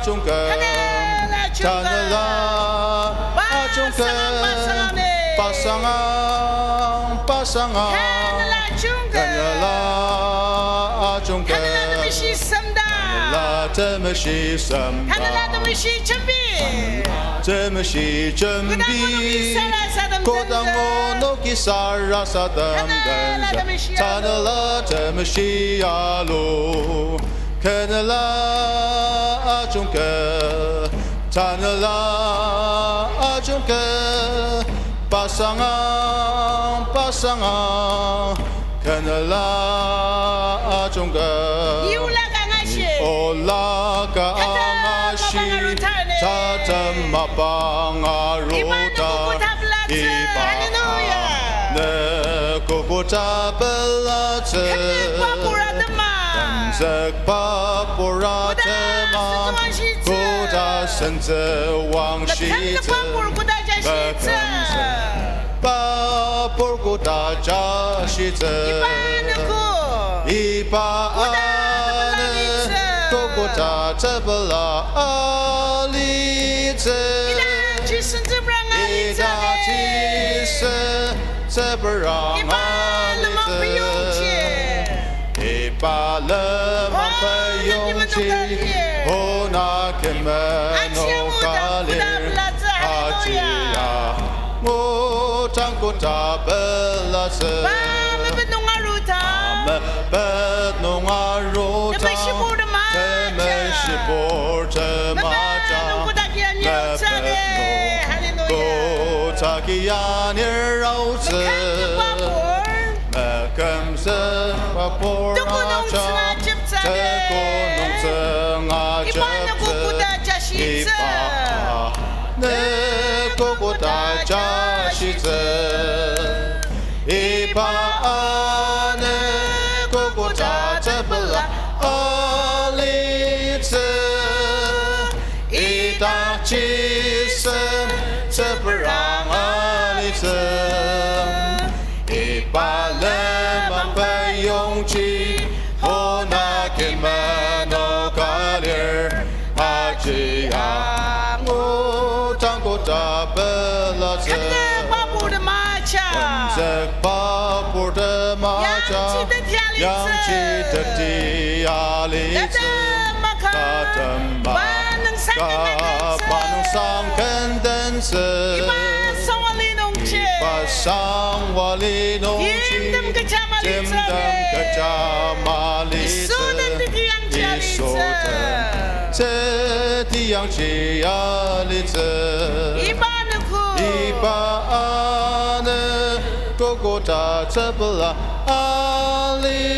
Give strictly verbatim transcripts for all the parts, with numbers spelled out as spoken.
Ajungka, Tanela ajungka, Tanela ajungka, Pasangang, Pasangang, Pasangang, Tanela ajungka, Tanela ajungka, Tanela temeshi semdang, Tanela temeshi semdang, Tanela temeshi jembi, temeshi jembi, kodang nung sarasadem kodang tensa, onoki sarasadem Tanela tensa, temeshi alu, Tanela temeshi alu. Kenela ajungka, Tanela ajungka, Pasangang, Pasangang, Kenela ajungka. Ni ola ka angashi, ola ka angashi, tatem mapang aruta, iba ne kokoda pelatsü. Kümzükba pura tema, kümzükba pura tema, koda sentsü wangshitsü, mekümzükba pur koda jashitsü, mekümzükba pur koda jashitsü. Iba anogo, iba anogo koda tepela alitsü. Idakji sentsüprang alitsü, idakji sentsüprang alitsü. Iba lenmang peyongji, iba lenmang peyongji, ona kümeno ka lir, aji angu tang koda pelatsü. Pa mepet nung aruta, pa mepet nung aruta, temeshibur tema, temeshibur tema, mepet nung koda ki anir tsüde. Hallelujah. Koda ki anir aotsü, mekümzükba pur, mekümzükba pur, tuko nung tsüngajeptsüde, tuko nung tsüngajeptsü. Iba anogo koda jashitsü, iba anogo koda jashitsü. Iba anogo koda tepela alitsü. Idakji sentsüprang alitsü. Iba lenmang peyongji, ona kümeno ka lir, aji angu tang koda pelatsü. Kümzükba pur tema, kümzükba pur tema, yangji teti alitsü, yangji teti alitsü. Tatem maka, tatem maka, pa nung sangkendensü, pa nung sangkendensü. Iba sangwali nungji, iba sangwali nungji, timtem kecha malitsü, timtem kecha malitsü. Yisu den teti yangji alitsü, Yisu den teti yangji alitsü. Iba anogo, iba anogo koda tepela alitsü.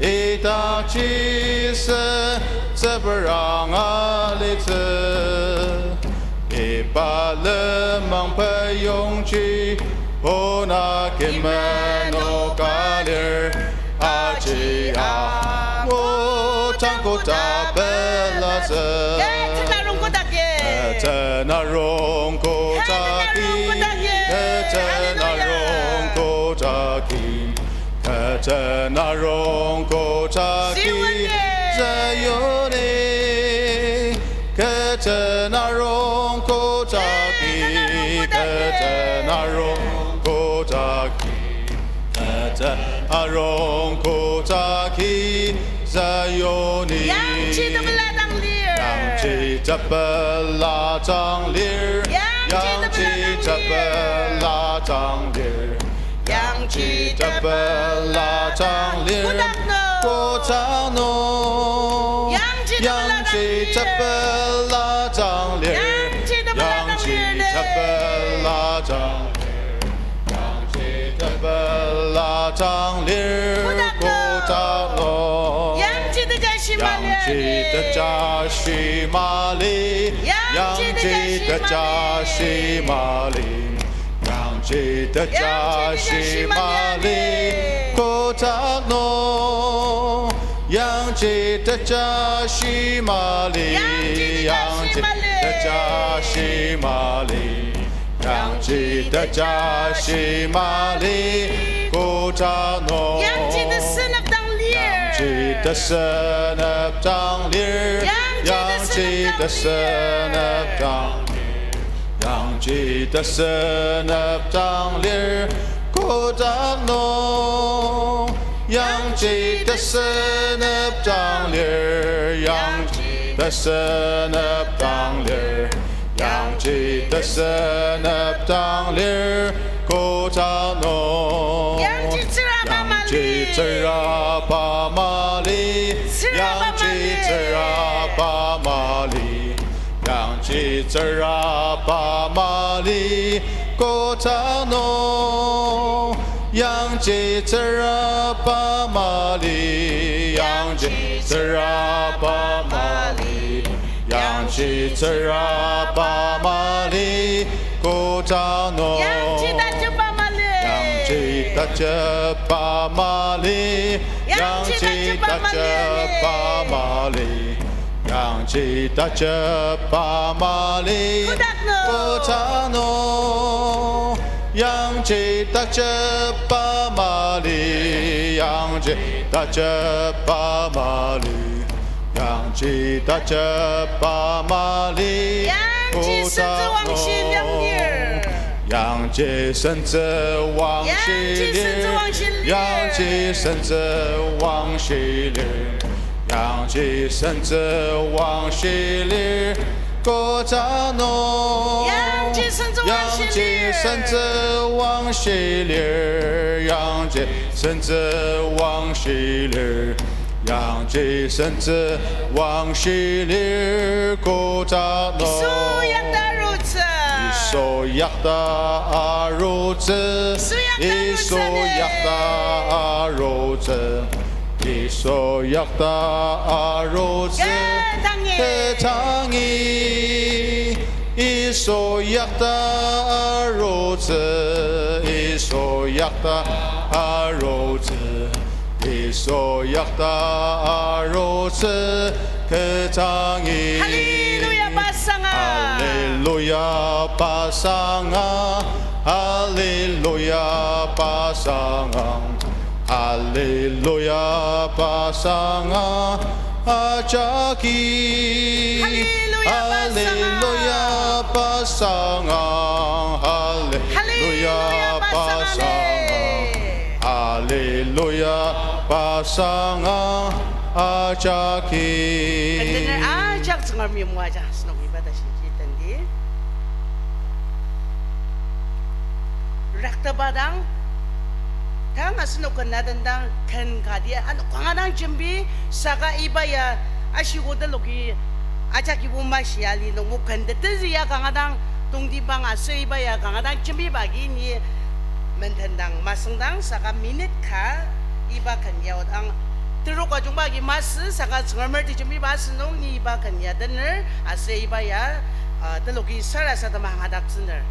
Idakji sentsüprang alitsü. Iba lenmang peyongji, ona kümeno ka lir, aji angu tang koda pelatsü. Keten arung koda ki, keten arung koda ki, keten arung koda ki, keten arung koda ki, Zioni, keten arung koda ki, keten arung koda ki, keten arung koda ki, Zioni. Yangji tepela dang lir, yangji tepela dang lir, yangji tepela dang lir. Yangji tepela dang lir, kotak nung. Yangji tepela dang lir, yangji tepela dang lir, yangji tepela dang lir, kotak nung. Yangji tejashi mali, yangji tejashi mali. Yangji tejashi mali, kotak nung. Yangji tejashi mali, yangji tejashi mali. Yangji tejashi mali, kotak nung. Yangji tesenep dang lir, yangji Yangji tesünepdang lir, yangji tesünepdang lir, yangji tesünepdang lir, kotak nung. Yangji tesünepdang lir, yangji tesünepdang lir, yangji tesünepdang lir, kotak nung. Yangji Tsüngraba mali. Yangji Tsüngraba mali. Tsüngraba mali. Yangji Tsüngraba mali. Yangji Tsüngraba mali, kotak nung. Yangji Tsüngraba mali, yangji Tsüngraba mali, yangji Tsüngraba mali, kotak nung. Yangji tatsüba mali. Yangji tatsüba mali. Yangji tatsüba mali. Yangji tatsüba mali. Kotak nung. Kotak nung. Yangji tatsüba mali. Yangji tatsüba mali. Yangji tatsüba mali. Yangji sentsü wangshi lir. Yangji sentsü wangshi lir. Yangji sentsü wangshi lir. Yangji sentsü wangshi lir. Kotak nung. Yangji sentsü wangshi lir. Yangji sentsü wangshi lir. Yangji sentsü wangshi lir. Yangji sentsü wangshi lir, kotak nung. Yisu yakta arutsü. Yisu yakta arutsü. Yisu yakta arutsü. Yisu yakta arutsü. Kü tangi. Kü tangi. Yisu yakta arutsü. Yisu yakta arutsü. Yisu yakta arutsü, kü tangi. Hallelujah, pasanga. Hallelujah, pasanga. Hallelujah, pasanga. Hallelujah, pasanga. Ajaki. Hallelujah, pasanga. Hallelujah, pasanga. Hallelujah, pasanga. Hallelujah, pasanga, ajaki. Container ajak Tsüngremi moaja, asenok iba ta shinji tendi. Raktepa dang, tang asenok ken na den dang, ken kati, ano kanga dang jembi, saka iba ya, ashiko teloki, ajak ibo mashi ali nung mo ken tetezü ya kanga dang, tongtibang aser iba ya kanga dang jembiba agi ni menden dang masüngdang saka minute ka iba ken ya odang terok ajungba agi masü saka Tsüngremer tejembiba asünung ni iba ken ya dener aser iba ya, uh, teloki sarasadema angadaktsüner.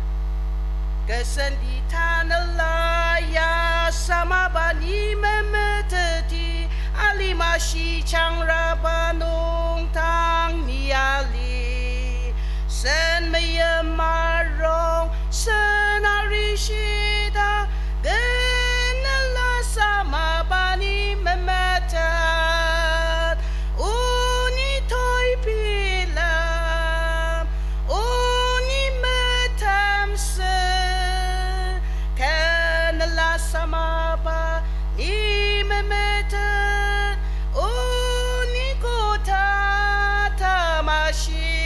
Kesenti tanela ya samaba ni memeteti alima shijangraba nung tang ni ali. Sen meima rong, sen arishita, kenela samaba ni memetet, o ni toi bilem, o ni metemsü, kenela samaba ni memetet, o ni kota tamashi.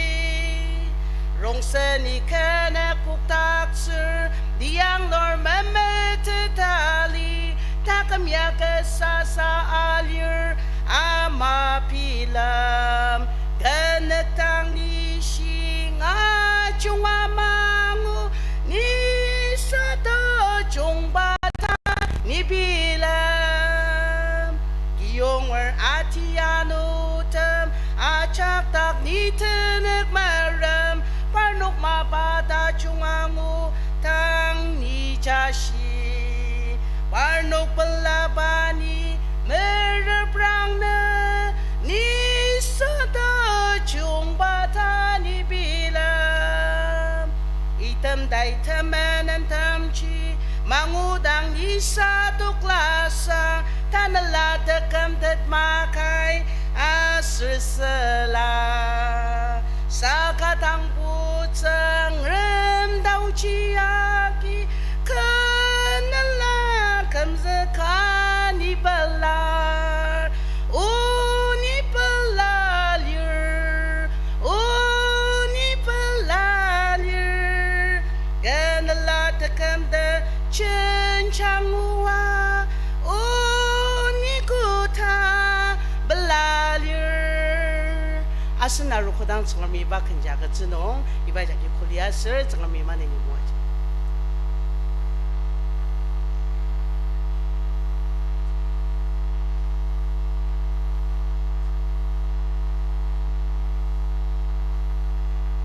Rongsen ni kenekokdaktsür, lianglur memetet ali, taküm ya kesasa alir, ama bilem, kenük dang ni shinga junga mangu, ni sata jungba ta ni bilem. Kiyonger atianutem, ajak dak ni tenük merem, parnok mapa tajung angu tang ni jashi. Parnok pelaba ni mereprang nü, ni sata jungba ta ni bilem. Item tai temenen temji, mangudang ni sa toklasa, Nela tekümtet makai aser süla, saka tangbo Tsüngrem taochi agi, kü nela kümzüka ni pelar, o ni pela lir, o ni pela lir, kü nela tekümtet jenjang oa, o ni koda pela lir. Asen arogo dang Tsüngremi iba kenja agütsü nung, iba jagi kuli aser Tsüngremi maneni moaji.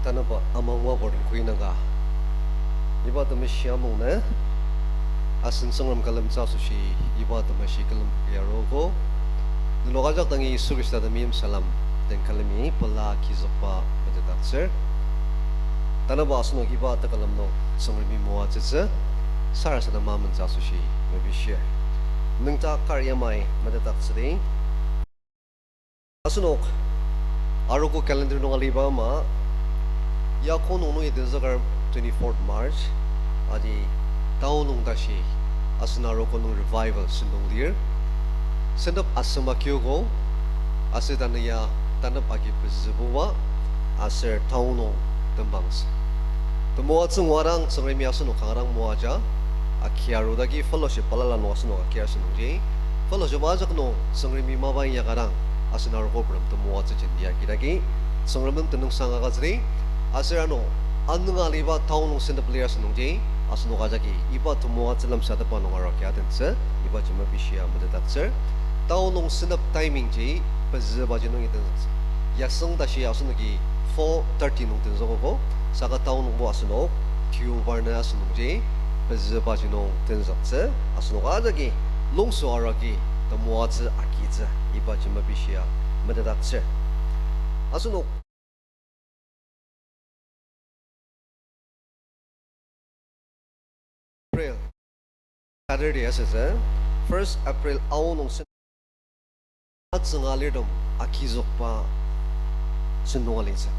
Tanaba amangba burden kuinaka. Iba temeshi amungnü, asen Tsüngrem külemtsü asoshi, iba temeshi külem yarogo. Nenok ajak dangi Yisu Khrista temeim salem den külemi pela kizükba metetdaktsür. Tanaba asenok iba tekülem nung Tsüngremi moatsütsü, sarasadema amentsü asoshi mepishir. Nüngdak kar yamai metetdaktsüdi. Asenok arogo calendar nung aliba ama, ya ko nung nungi tenzüker twenty-fourth March, aji town nung tashi asen arogo nung revival sentong lir. Sentep asem akiogo, aser tanü ya tanep agi pezübuba, aser town nung tembangtsü. Temoatsü ngua dang Tsüngremi asenok kanga dang moaja, aki arudagi fellowship balala nung asenok aki asenungji, fellowship ajak nung Tsüngremi mapa inyaka dang asen arogo purem temoatsü jenti akidagi, Tsüngrem nem tenüngsang agütsüdi, aser ano anünga aliba town nung sentep lir asenungji, asenok ajaki iba temoatsü lemsatepba nung arua kia tentsü, ibaji mepishia metetdaktsür. Town nung sentep timing ji pezübaji nungi tenzüktsü. Yasüng tashi asenoki four thirty nung tenzükogo, saka town nungbo asenok tiobarnü asenungji pezübaji nung tenzüktsü. Asenok ajaki longso arua agi temoatsü agitsü, ibaji mepishia metetdaktsür. Asenok April, Saturday asütsü, first April aonung sen- atsünga alirtem agizükba sentong alitsü.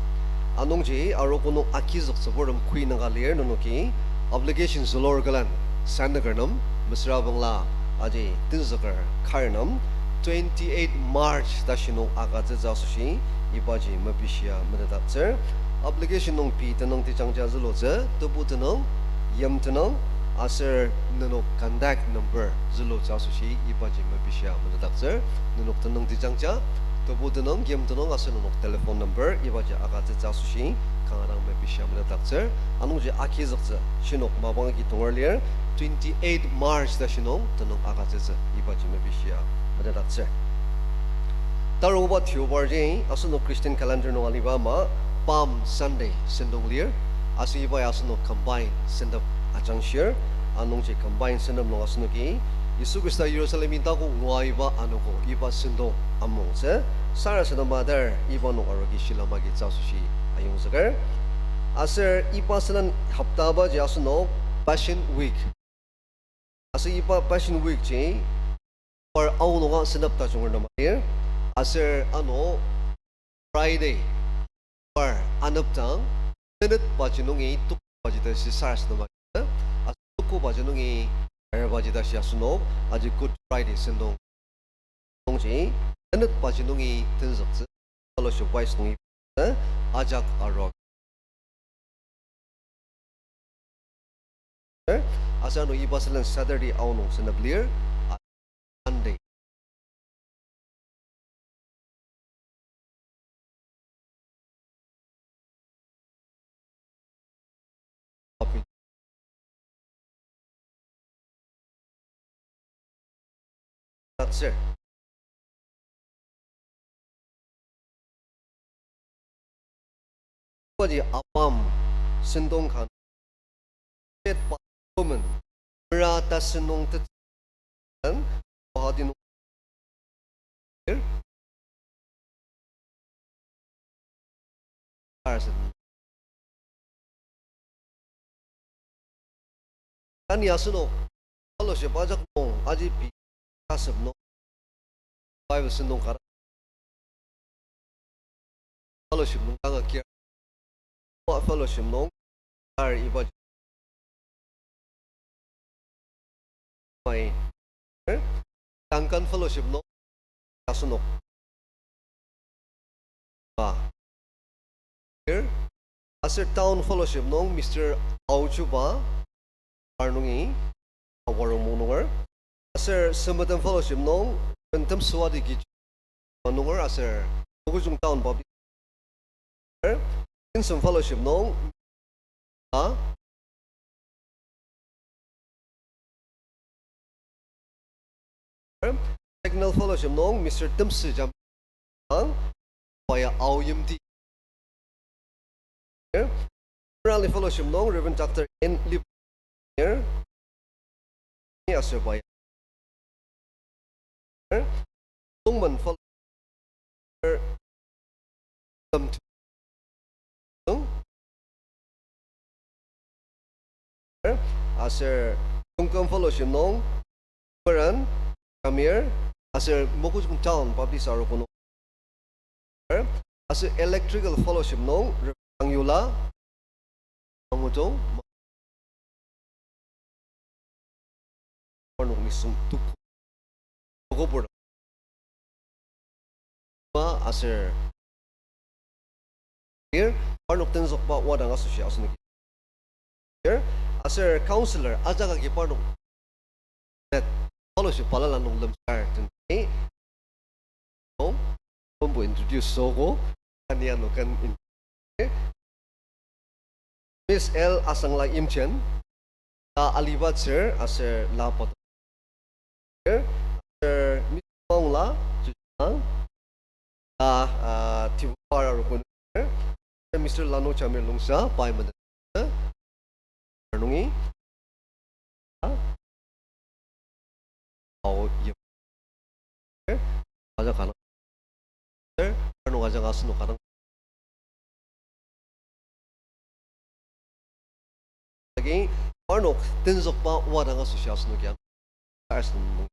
Anungji arogo nung agizüktsüburtem kuinaka lir nenoki obligation zülur külen Santnöker nem, mesüra bangla aji tenzüker kar nem, twenty-eight March tashi nung agütsütsü asoshi ibaji mepishia metetdaktsür. Application nung pei tenüng tejangja zülutsü, tebu tenüng, yim tenüng, aser nenok contact number zülutsü asoshi ibaji mepishia metetdaktsür. Nenok tenüng tejangja, tebu tenüng, yim tenüng aser nenok telephone number ibaji agütsütsü asoshi kanga dang mepishia metetdaktsür. Anungji agizüktsü shinok mapang agi tonger lir, twenty-eight March tashi nung tenüng agütsütsü ibaji mepishia metetdaktsür. Taruba tiobarji asenok Christian calendar nung aliba ama Palm Sunday sentong lir, aser iba ya asenok combine sentep ajangshir, anungji combine sentep nung asenoki Yisu Khrista Jerusalem indakok ngua iba anogo iba sentong amungtsü, sarasadema dar iba nung arogi shilem agitsü asoshi ayongzüker. Aser iba sülen hopta abaji asenok Passion Week. Aser iba Passion Week ji par aonunga sentep tajung arnema lir. Aser ano Friday par anepdang, tenet baji nungi tuku baji tashi sarasadema, aser tuku baji nungi ter baji tashi asenok aji Good Friday sentong nungji, tenet baji nungi tenzüktsü, fellowship wise nungi, ajak arok aser ano iba sülen Saturday aonung sentep lir, Sunday. Tatsür. Ibaji apam sentong ka shet pa women mera ta sentong tetsü, pahadi nung arsen. Tani asenok fellowship ajak nung aji pei kasep nung Bible sentong kar fellowship nung tanga kir. Wa fellowship nung kar iba mai. Duncan fellowship nung asenok. Ah. Kir. Aser town fellowship nung Mister Aochuba, kar nungi, awarong mung nunger. Aser Samatem fellowship nung, Bentem Swati Kiju, nunger aser, Mokokchung town Baptist. Aser, Tinsem fellowship nung, a? Signal fellowship nung, Mister Temsi Jam, ang, paya Ao Yimti. Rally fellowship nung, Reverend Doctor N. Lip. Ni aser pai. Tongman fellowship. Tam. Tong. Aser Tongkang fellowship nung, Peran, Kamir, aser Mokokchung town Baptist arogo nung. Aser electrical fellowship nung, Reverend Angyula, Angudong, parnok nisung tuk. Tokobor. Ma aser. Ir, parnok tenzükba wadang asoshi asenoki. Ir, aser counselor, ajak agi parnok. That fellowship balala nung lemsar tenzüki. Nung, pembo introduce sogo, ania nung kan in-, Miss L Asangla Imchen, ta aliba tsür aser la pato. Aser Miss Wang la, Chuchang, ta, ah, Tibu para rukun. Mister Lano Chamir Lungsa, pai menen. Arnungi. Ao yim. Aja kanang. Sir, parnok ajanga asenok kanang. Agi, parnok tenzükba wadang asoshi asenok ya. Asenok.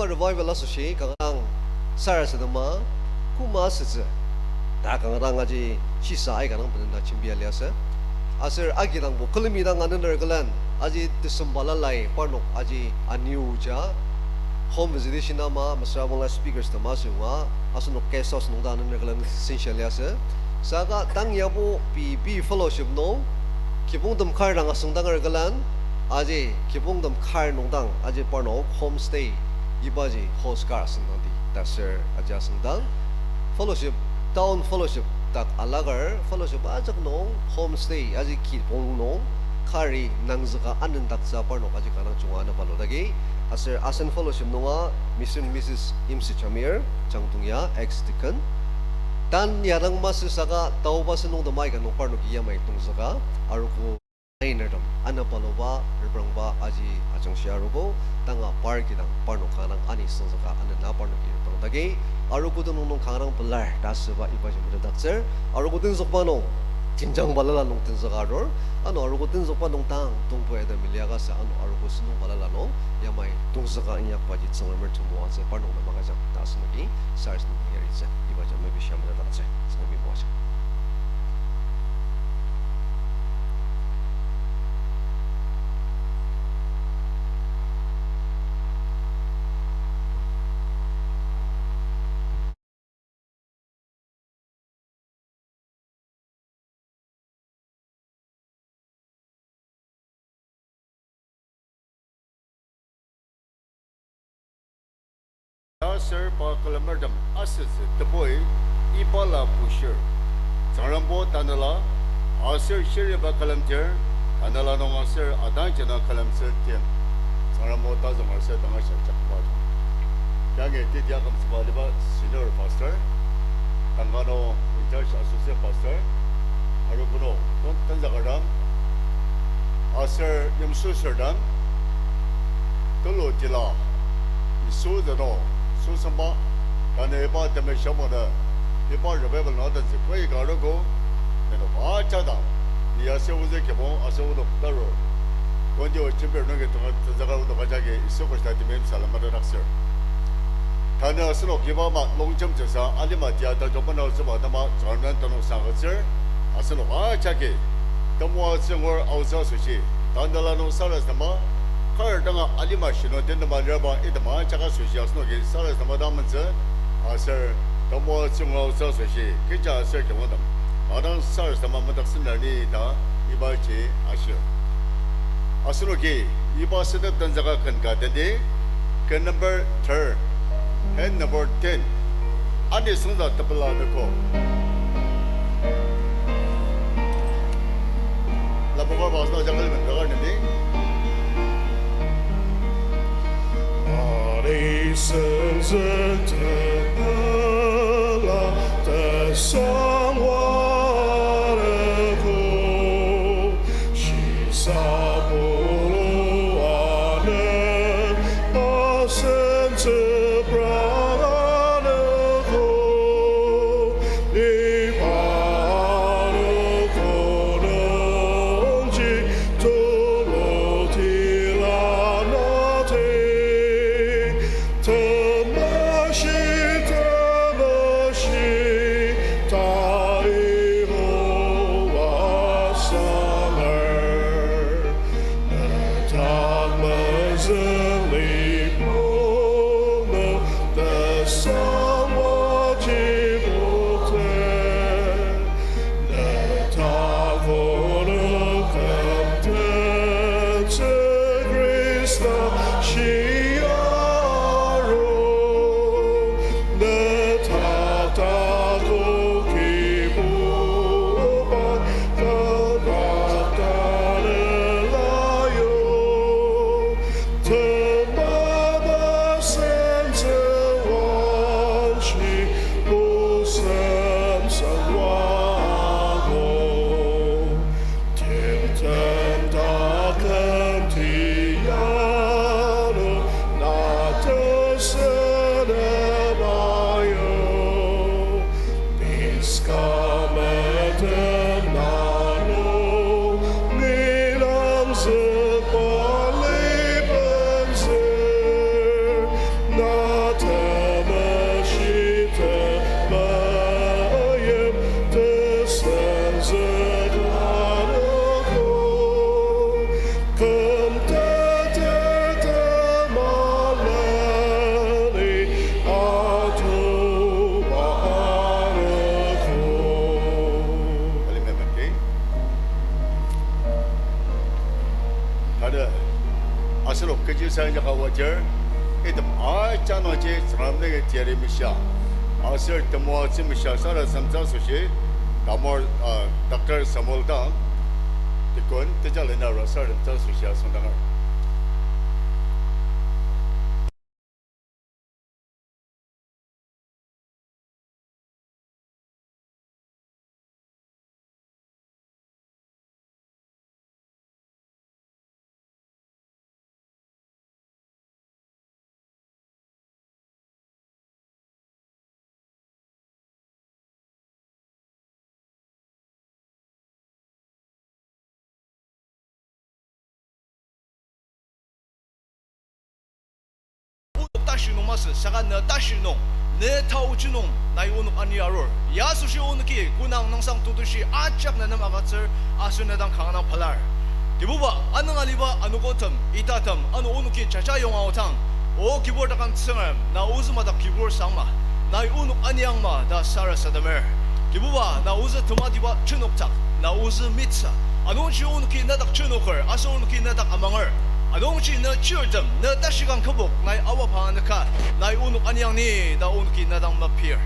Revival asoshi kanga dang sarasadema, koma asütsü. Ta kanga dang aji shisa aika dang benena jembia liasü. Aser agi dangbo külemi dang anener külen, aji December la lai parnok aji aniyuja home visitation ama, mesüra bangla speakers tema asünga, asenok guest house nung dang anener külen senshia liasü. Saka tang yabo pei pei fellowship nung, kibongtem kar dang asüngdanger külen, aji kibongtem kar nung dang, aji parnok homestay, ibaji host kar asüngdangdi, ta sür aji asüngdang. Fellowship, town fellowship, dak alagar, fellowship ajak nung, homestay, aji kibong nung, kari nangzüka anendaktsü parnok aji kanang junga ana balodagi. Aser asen fellowship nunga, Mister and Missus Imsi Chamir, Changtong ya, ex-deacon. Tan yadang masü saka taoba sentong temai ka nung parnoki yamai tongzüka, arogo ainertem, ana paloba, reprangba aji ajangshi arogo, tanga par kidang parnok kanga dang ani süngzüka anena parnoki reprangdagi, arogo tenüng nung kanga dang pelar ta asüba ibaji metetdaktsür, arogo tenzükba nung, jenjang balala nung tenzüka arur, ano arogo tenzükba nung tang tongpoi ata meliaka sa ano arogo sentong balala nung, yamai tongzüka inyakbaji Tsüngremer temoatsü parnok nem agüjang ta asenoki, sars nung yaritsü, ibaji mepi shia metetdaktsür, Tsüngremi moajang. Aser pa külemertem asütsü tebui iba la bushir. Tsüngrembo tanela aser shiriba külemdir, tanela nung aser adang jena külemtsü tim. Tsüngrembo tazüng aser tangar shia jakba jang. Yangi teti akümtsüba liba senior pastor, Tangkano in charge associate pastor, arogo nung, ton-, tenzükertem, aser yimsüsürtem, tulu tila, Yisu zeno, süsema, tanü iba temeshamona, iba revival nung atentsü koi ka arogo, nenok ajadang, ni aser ozü kibong aser onok tarur. Kondi o jembir nungi tonga tenzüka onok ajaki Yisu Khrista temeim salem madadaktsür. Tanü asenok iba ama longjemtsüsa alima tia tajung bena aotsüba atema Tsüngrem nem tenüngsang agütsür. Asenok ajaki temoatsü ngur aotsü asoshi, tanela nung sarasadema, kar danga alima shinung tenema liraba item ajak asoshi asenoki sarasadema dang mentsü, aser temoatsü ngur aotsü asoshi kecha aser kibongtem adang sarasadema medak sener ni ta ibaji ashir. Asenoki iba sedep tenzüka ken ka tendi, ken number ter, hymn number ten. Ani songza tepela nüko. Lapoker ba asenoki ajakli mendakar neni. Ani songza tepela tesang wanüko. Shisapulu aner asen tsüprang anüko, iba anüko nungji tulutilanati. Temeshi, temeshi, ta Yihova asanger. Nedak mezüng lipok nung tesang waji poter. Nedak onok kümtettsü Khrista shia arung. Nedak takoki buban kadak tanela yong. Temaba sentsü wanshi, busem sangwago. Timtem taküm tiyanung, na tesünep ayong. Niska metem na nung, ni langzükba libentsür. Na temeshi temeim tesenzük anogo. Kümtete temaleni atuba anogo. Alimementi. Tanü asenok kechi sayajaka wajar, item ajak nungji Tsüngrem nungi teyari mishia, aser temoatsü mishia sarasademtsü asoshi, tamar, ah, Doctor Samuel dang, deacon, teja lena rua sarasademtsü asoshi asüngdangar. Onok tashi nung masü, saka ne tashi nung, ne taochi nung, nai onok ani arur. Ya asoshi onoki, konang nangsang tutushi, ajak ne nem agütsür, aser ne dang kanga pelar. Kibuba, anüng aliba anogotem, itatem, ano onoki jaja yonga aotang. O kibur taküm Tsüngrem, na ozü madak kibur sangma, nai onok aniangma ta sarasademer. Kibuba, na ozü tematiba jenokdak, na ozü mitsa. Anungji onoki nedak jenoker, aser onoki nedak amanger. Anungji ne chirtem, ne tashikang kübok, nai awa panga nüka, nai onok aniang ni ta onoki ne dang mepir.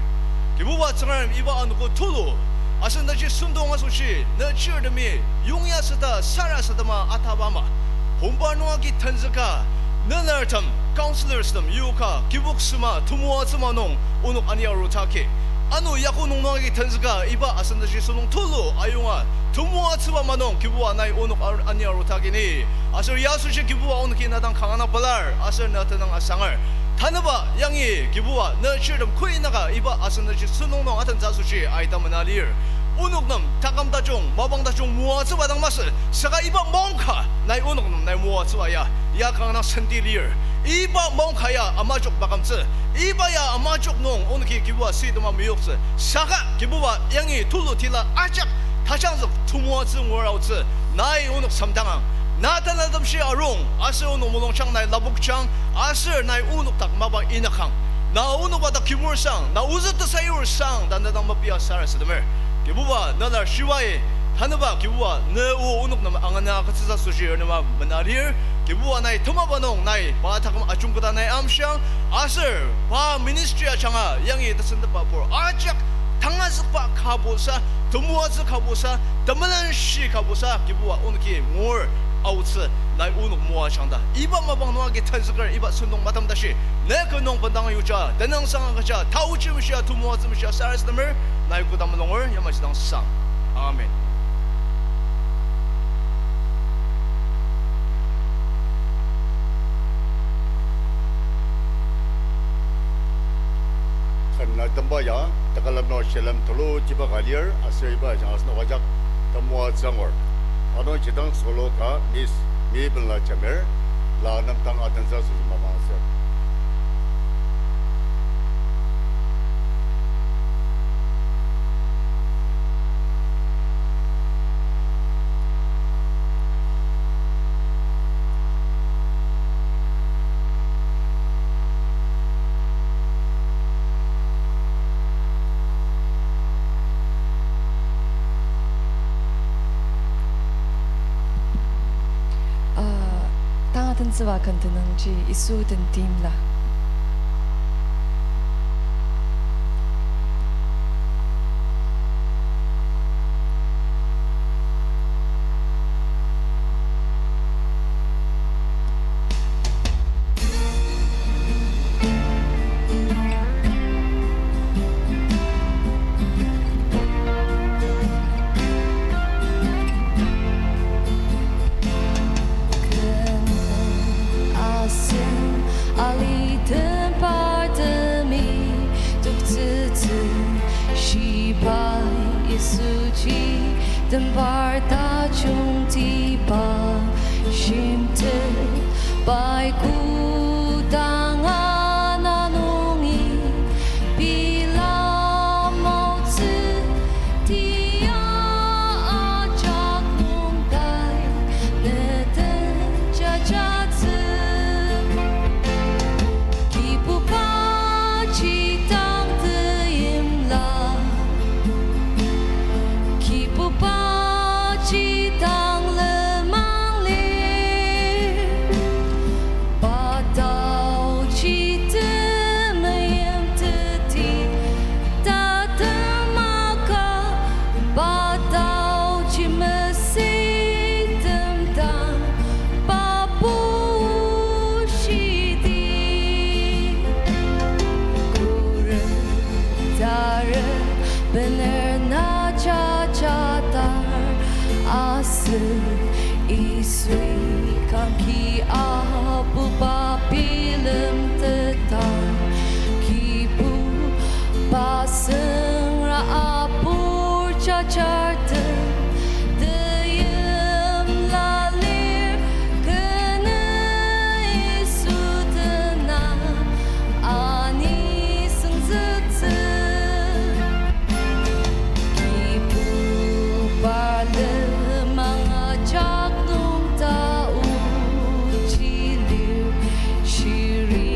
Kibuba Tsüngrem, iba anogo tulu, asen taji sentong asoshi, ne chirtemi yongya süta sarasadema ataba ama. Hombar nung agi tenzüka, nenartem, counsellors tem yoka, kibok süma, temoatsüma nung, onok ani arutaki. Ano yako nung nung agi tenzüka, iba asen taji sentong tulu ayonga, temoatsüba ama nung, Kibuba nai onok ar-, ani arutaki ni. Aser ya asoshi Kibuba onoki ne dang kanga pelar, aser ne tenüng asanger. Tanüba yangi Kibuba ne chirtem koinaka iba asen taji sentong nung atentsü asoshi aita mena lir. onok nem taküm tajung, mapang tajung moatsüba dang masü, saka iba maongka nai onok nem nai moatsüba ya, ya kanga dang senti lir. Iba maongka ya amajok makamtsü, iba ya amajok nung onoki Kibuba sütema meyoktsü. Saka Kibuba yangi tulu tila ajak tajangzük temoatsü ngura aotsü, nai onok semdangang. Na tanatemshi arung, aser onok mulungjang nai lapokjang, aser nai onok dak mapa inyakang. Na onokba dak kibur sang, na ozü tesayur sang, ta na dang mapia sarasademer. Kibuba, na lar shibai, tanüba Kibuba, ne o onok nem angana agütsütsü asoshi ernema mena lir. Kibuba nai temaba nung nai pa taküm ajungketa nai amshiang, aser pa ministry ajanga yangi tesentepba pur ajak tangazükba kabusa, temoatsü kabusa, temelenshi kabusa, Kibuba onoki ngur aotsü, nai onok moajang ta. Iba mapang nung agi tenzüker iba sentong matam tashi, ne kü nung bendang yuja, tenüngsang agüja, taochi meshia, temoatsü meshia sarasademer, nai koda mulunger, yamaji dang sang. Amen. Ken na temba ya, tekülem nung shilem tulu jiba ka lir, aser iba ajanga asenok ajak temoatsü angur. Ano jidang solo ka Miss Mabel-a jamer, la nemdang atentsü asoshi mapang asür. Ah, tanga tentsüba ken tenüngji Yisu den timla. Ken asen aliten partemi toktsütsü shibai Yisuji tembar tajungtiba shimtet pai kodanga na nungi pela maotsü tia ajak nung tai ne den jajatsü. Kibuba ji dang teimla, Kibuba ji dang lenmang lir. Pa taoji temeim teti tatemaka, pa taoji mesei temdang pa bushidi. Khuret taret bener na jajatar, aser Yisui kangki apuba bilemtetar. Kibuba süngra apur jajartem teimla lir, kene Yisu dena ani süngzüktsü. Kibuba lenmang ajak nung ta ochi lir, shiri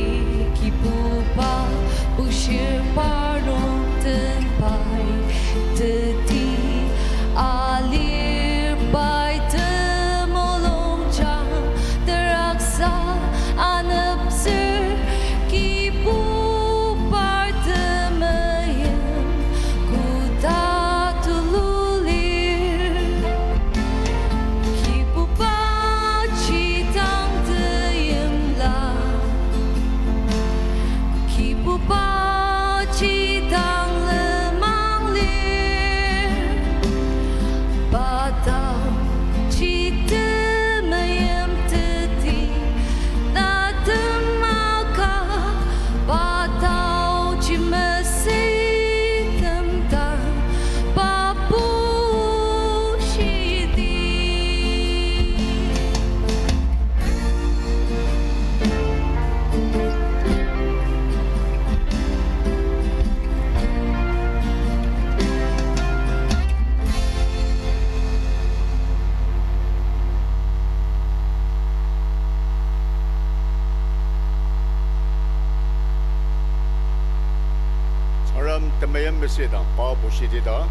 Temeim mesüdang pa bushitida,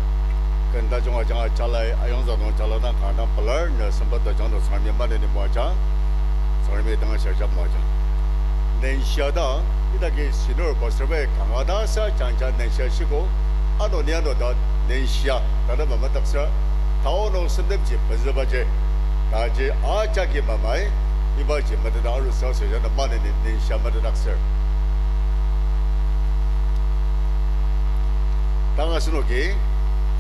ken tajung ajanga jalai ayongzük nung jala dang kanga dang pelar, ne sempet tajung nung Tsüngremi maneni moajang, Tsüngremi tenüngshiajak moajang. Nenshia dang, idaki senior pastor bai kanga dang sa jangja nenshia shiko, ano ni ano ta nenshia, tada mamadaksa, tao nung semtepji pezübaji, taji ajaki mamai, ibaji meteta arusa sejana maneni nenshia metetdaktsür. Tang asenoki,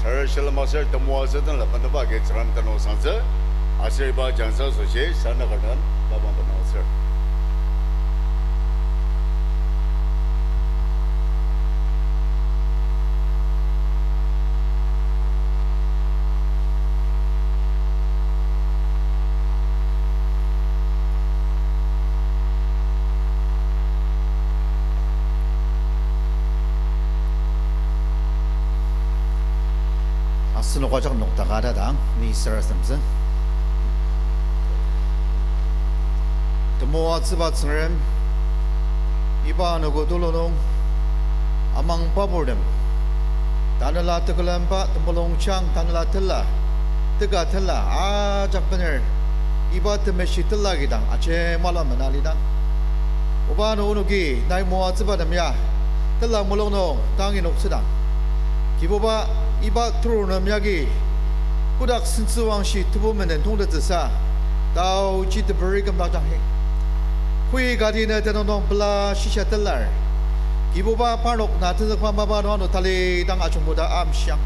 ter shilem aser temoatsü tenla beneba agi Tsüngrem tenüngsangtsü, aser iba jangsa asoshi, sanakarnan, labang benangtsür. Asenok ajak nokdaka tadang, ni sarasademtsü. Temoatsüba Tsüngrem, iba anogo tulu nung, amangba purtem, tanela tekülemba temulungjang, tanela tela, teka tela, ajak bener, iba temeshi tela kidang, aji mala mena lidang. Oba ano onoki, nai moatsübatem ya, tela mulung nung, tangi noktsüdang. Kibuba, iba turur nem yagi, kodak sentsüwangshi tebu menen tongtettsüsa, taoji teperi kümdakjang hi. Koi kati ne tenüng nung pela shisha telar. Kibuba parnok na tenzükba mapa nung ano tali dang ajungbo ta amshiang.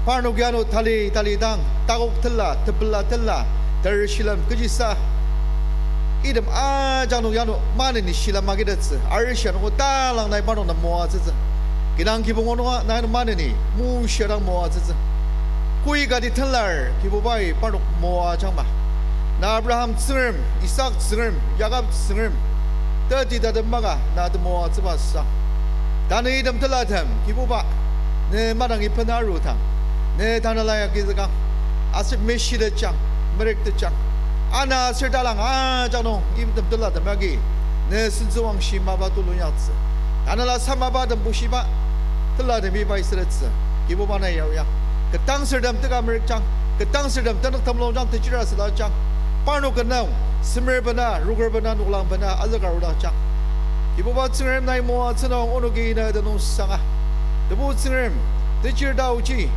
Parnok ya ano tali, tali dang, takok tela, tepela tela, ter shilem kechisa. Item ajak nung ya ano maneni shilem agitettsü, arishi anogo talang nai parnok nem moatsütsü. Kidang kibong onunga nai ano maneni, mushia dang moatsütsü. Koi kati telar, Kibubai parnok moajangma. Na Abraham Tsüngrem, Isak Tsüngrem, Jakob Tsüngrem, teti tatem maka na temoatsüba sang. Tanü item telatem, Kibuba, ne madangi bena arudang, ne tanela ya agizükang, aser meshitetjang, merektejang. Ana aser talang ajak nung item telatem agi, ne sentsüwangshi mapa tulu inyaktsü. Tanela sa mapatem bushiba, telatemi pai sürettsü, Kibuba na yao ya. Ketdangsürtem teka merekjang, ketdangsürtem tenük temulungjang techira südajang. Parnok ken nung, semer bena, rokür bena, noklang bena, azüka arudakjang. Kibuba Tsüngrem nai moatsü nung onoki na tenüngsanga. Tebu Tsüngrem, techir taoji,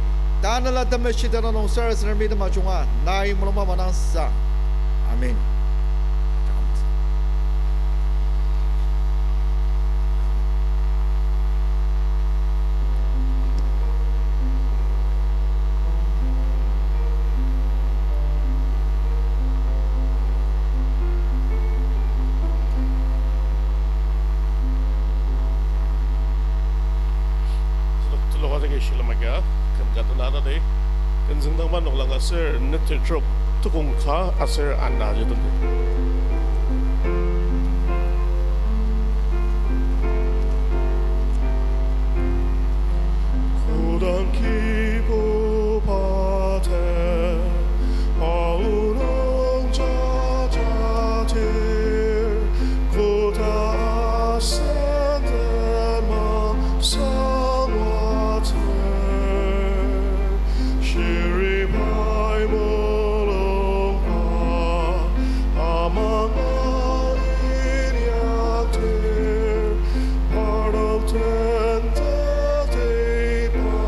tanela temeshi tenüng nung sarasademi temajunga, nai mulungba manangsa. Amen. Tuluka jagi shilem agia, küm ka tena ta di, tenzüngdangba noklang aser neter trok tukong ka aser ana ji tenti. Kodang Kibuba den aonung jajadir, koda asen den masang water. Shiri pai mulungba amanga inyakdir, parnok den teti pa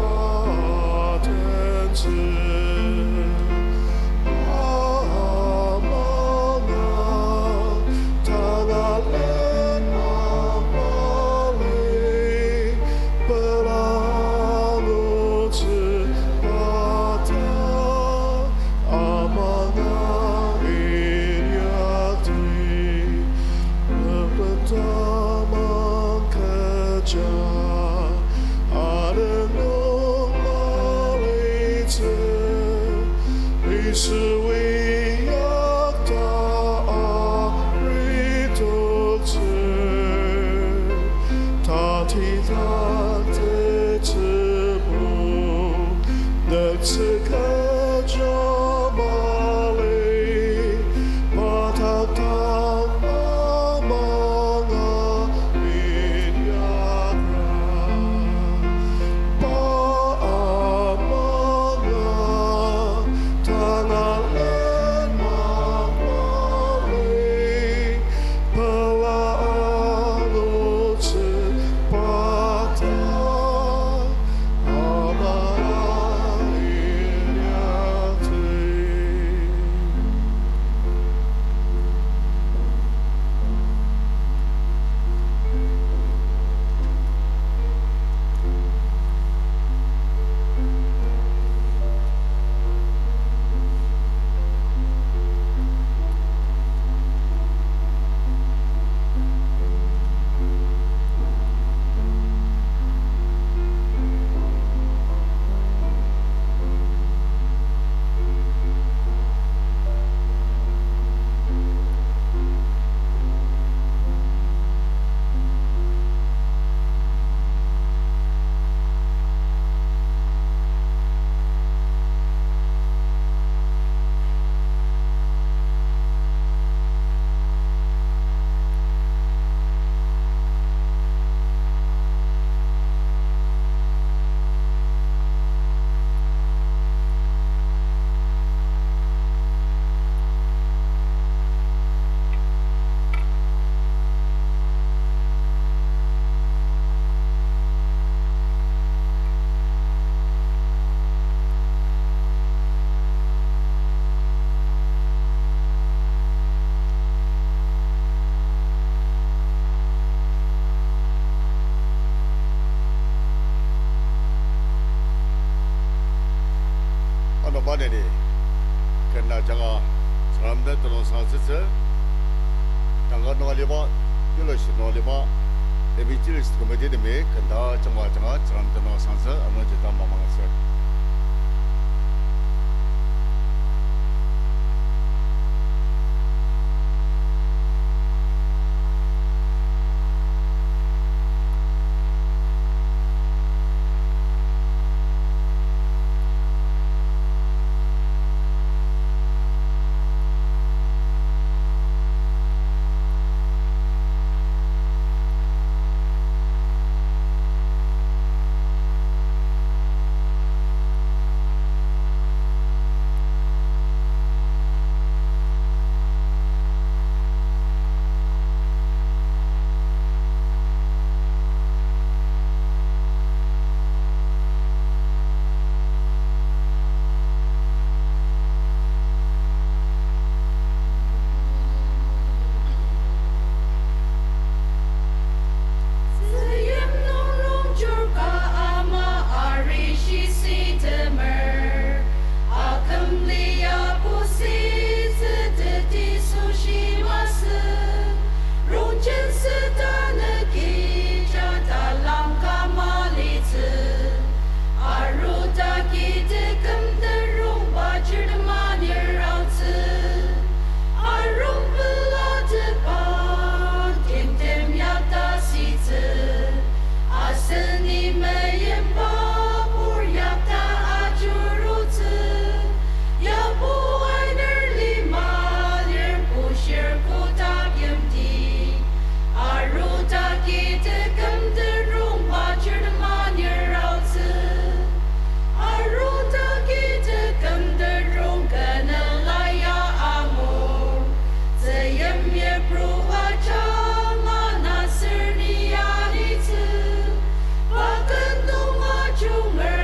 den tsü. Amanga tangalen amali pelangutsü pata, amanga inyakdi, lepet tamang kecha, adenung malitsü, Yisu inyakta arituktsü, tati tang tetsübu, nüktsü kecha mali, pa tang tang amanga inyakra. Aneni, ken ajanga Tsüngrem den tenüngsang asütsü, tangka nung aliba, fellowship nung aliba, evangelist committee temi ken ajanga ajanga Tsüngrem tenüngsang asütsü, anungji tamang mangatsür. Tzüyim nung rongjur ka ama arishi sitemer, aküm lia pusi tsüteti sushi masü, rongjen süta nüki ja talang ka malitsü, arudaki teküm terongba chirtem anir aotsü. Arung pelatepa timtem yakta sitsü, aseni meyimba pur yakta ajurutsü. Yabo ainer lima lir pushir kotak yimti, arudaki teküm terongba chirtem anir aotsü. Arudaki teküm terong kü nela ya angur, tzüyim yipru ajanga aser ni alitsü, pa ken nung ajunger,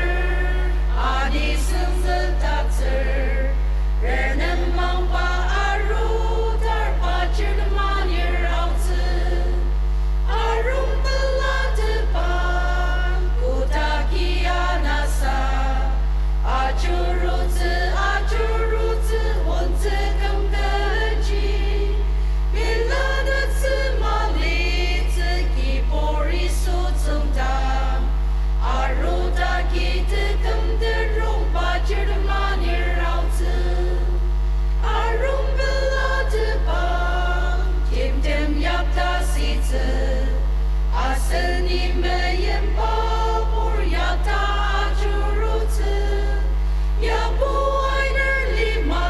ani senzüktaktsür, renemangba arudarba chirtem anir aotsü. Arung pelatepa kotaki anasa, ajurutsü, ajurutsü, ontsü küm külenji, bilanütsü malitsü kibur Yisu tsüngda, arudaki teküm terongba chirtem anir aotsü. Arung pelatepa timtem yakta sitsü, aseni meyimba pur yakta ajurutsü. Yabo ainer lima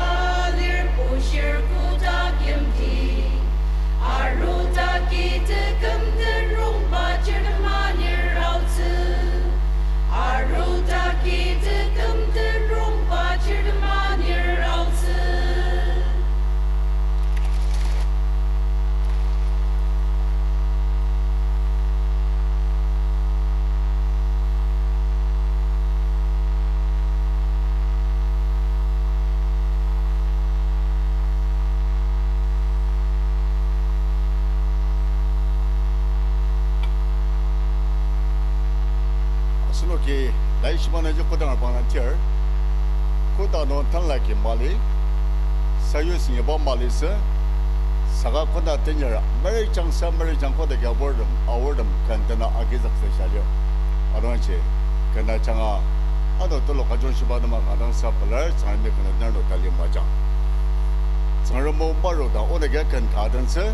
lir pushir kotak yimti, arudaki teküm terongba chirtem anir aotsü. Arudaki teküm terongba chirtem anir aotsü. Asenoki laishiba nungji kodang abang na tir, koda nung tanlaki mali, sayu singiba malisü, saka koda tenyar mari jangsa mari jang koda ki aburtem, aortem ken tena agizüktsü sha lir. Anungji, ken ajanga, ano telok ajungshiba tema kanga dang sa pelar, Tsüngremi ken nung tali majang. Tsüngrem o maru ta onük ya ken ka tentsü,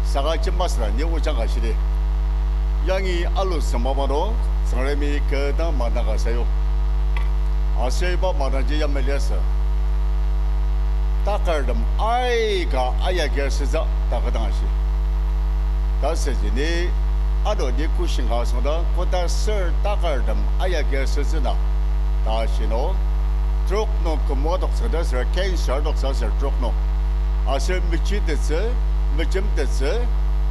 saka jemba süra ni ojang ka shidi. Yangi alu sema mano, Tsüngremi kü dang madang ka sayu. Aser iba madangji yamai liasü. Takartem aika ayagi asütsü ta kü dang ashi. Tasüji ni ano ni kushinga asüngdang koda ser takartem ayagi asütsü na ta ashi no. Trok nung kümoa toktsü ta ser cancer toktsü ser trok nung. Aser mechitettsü, mejemtettsü,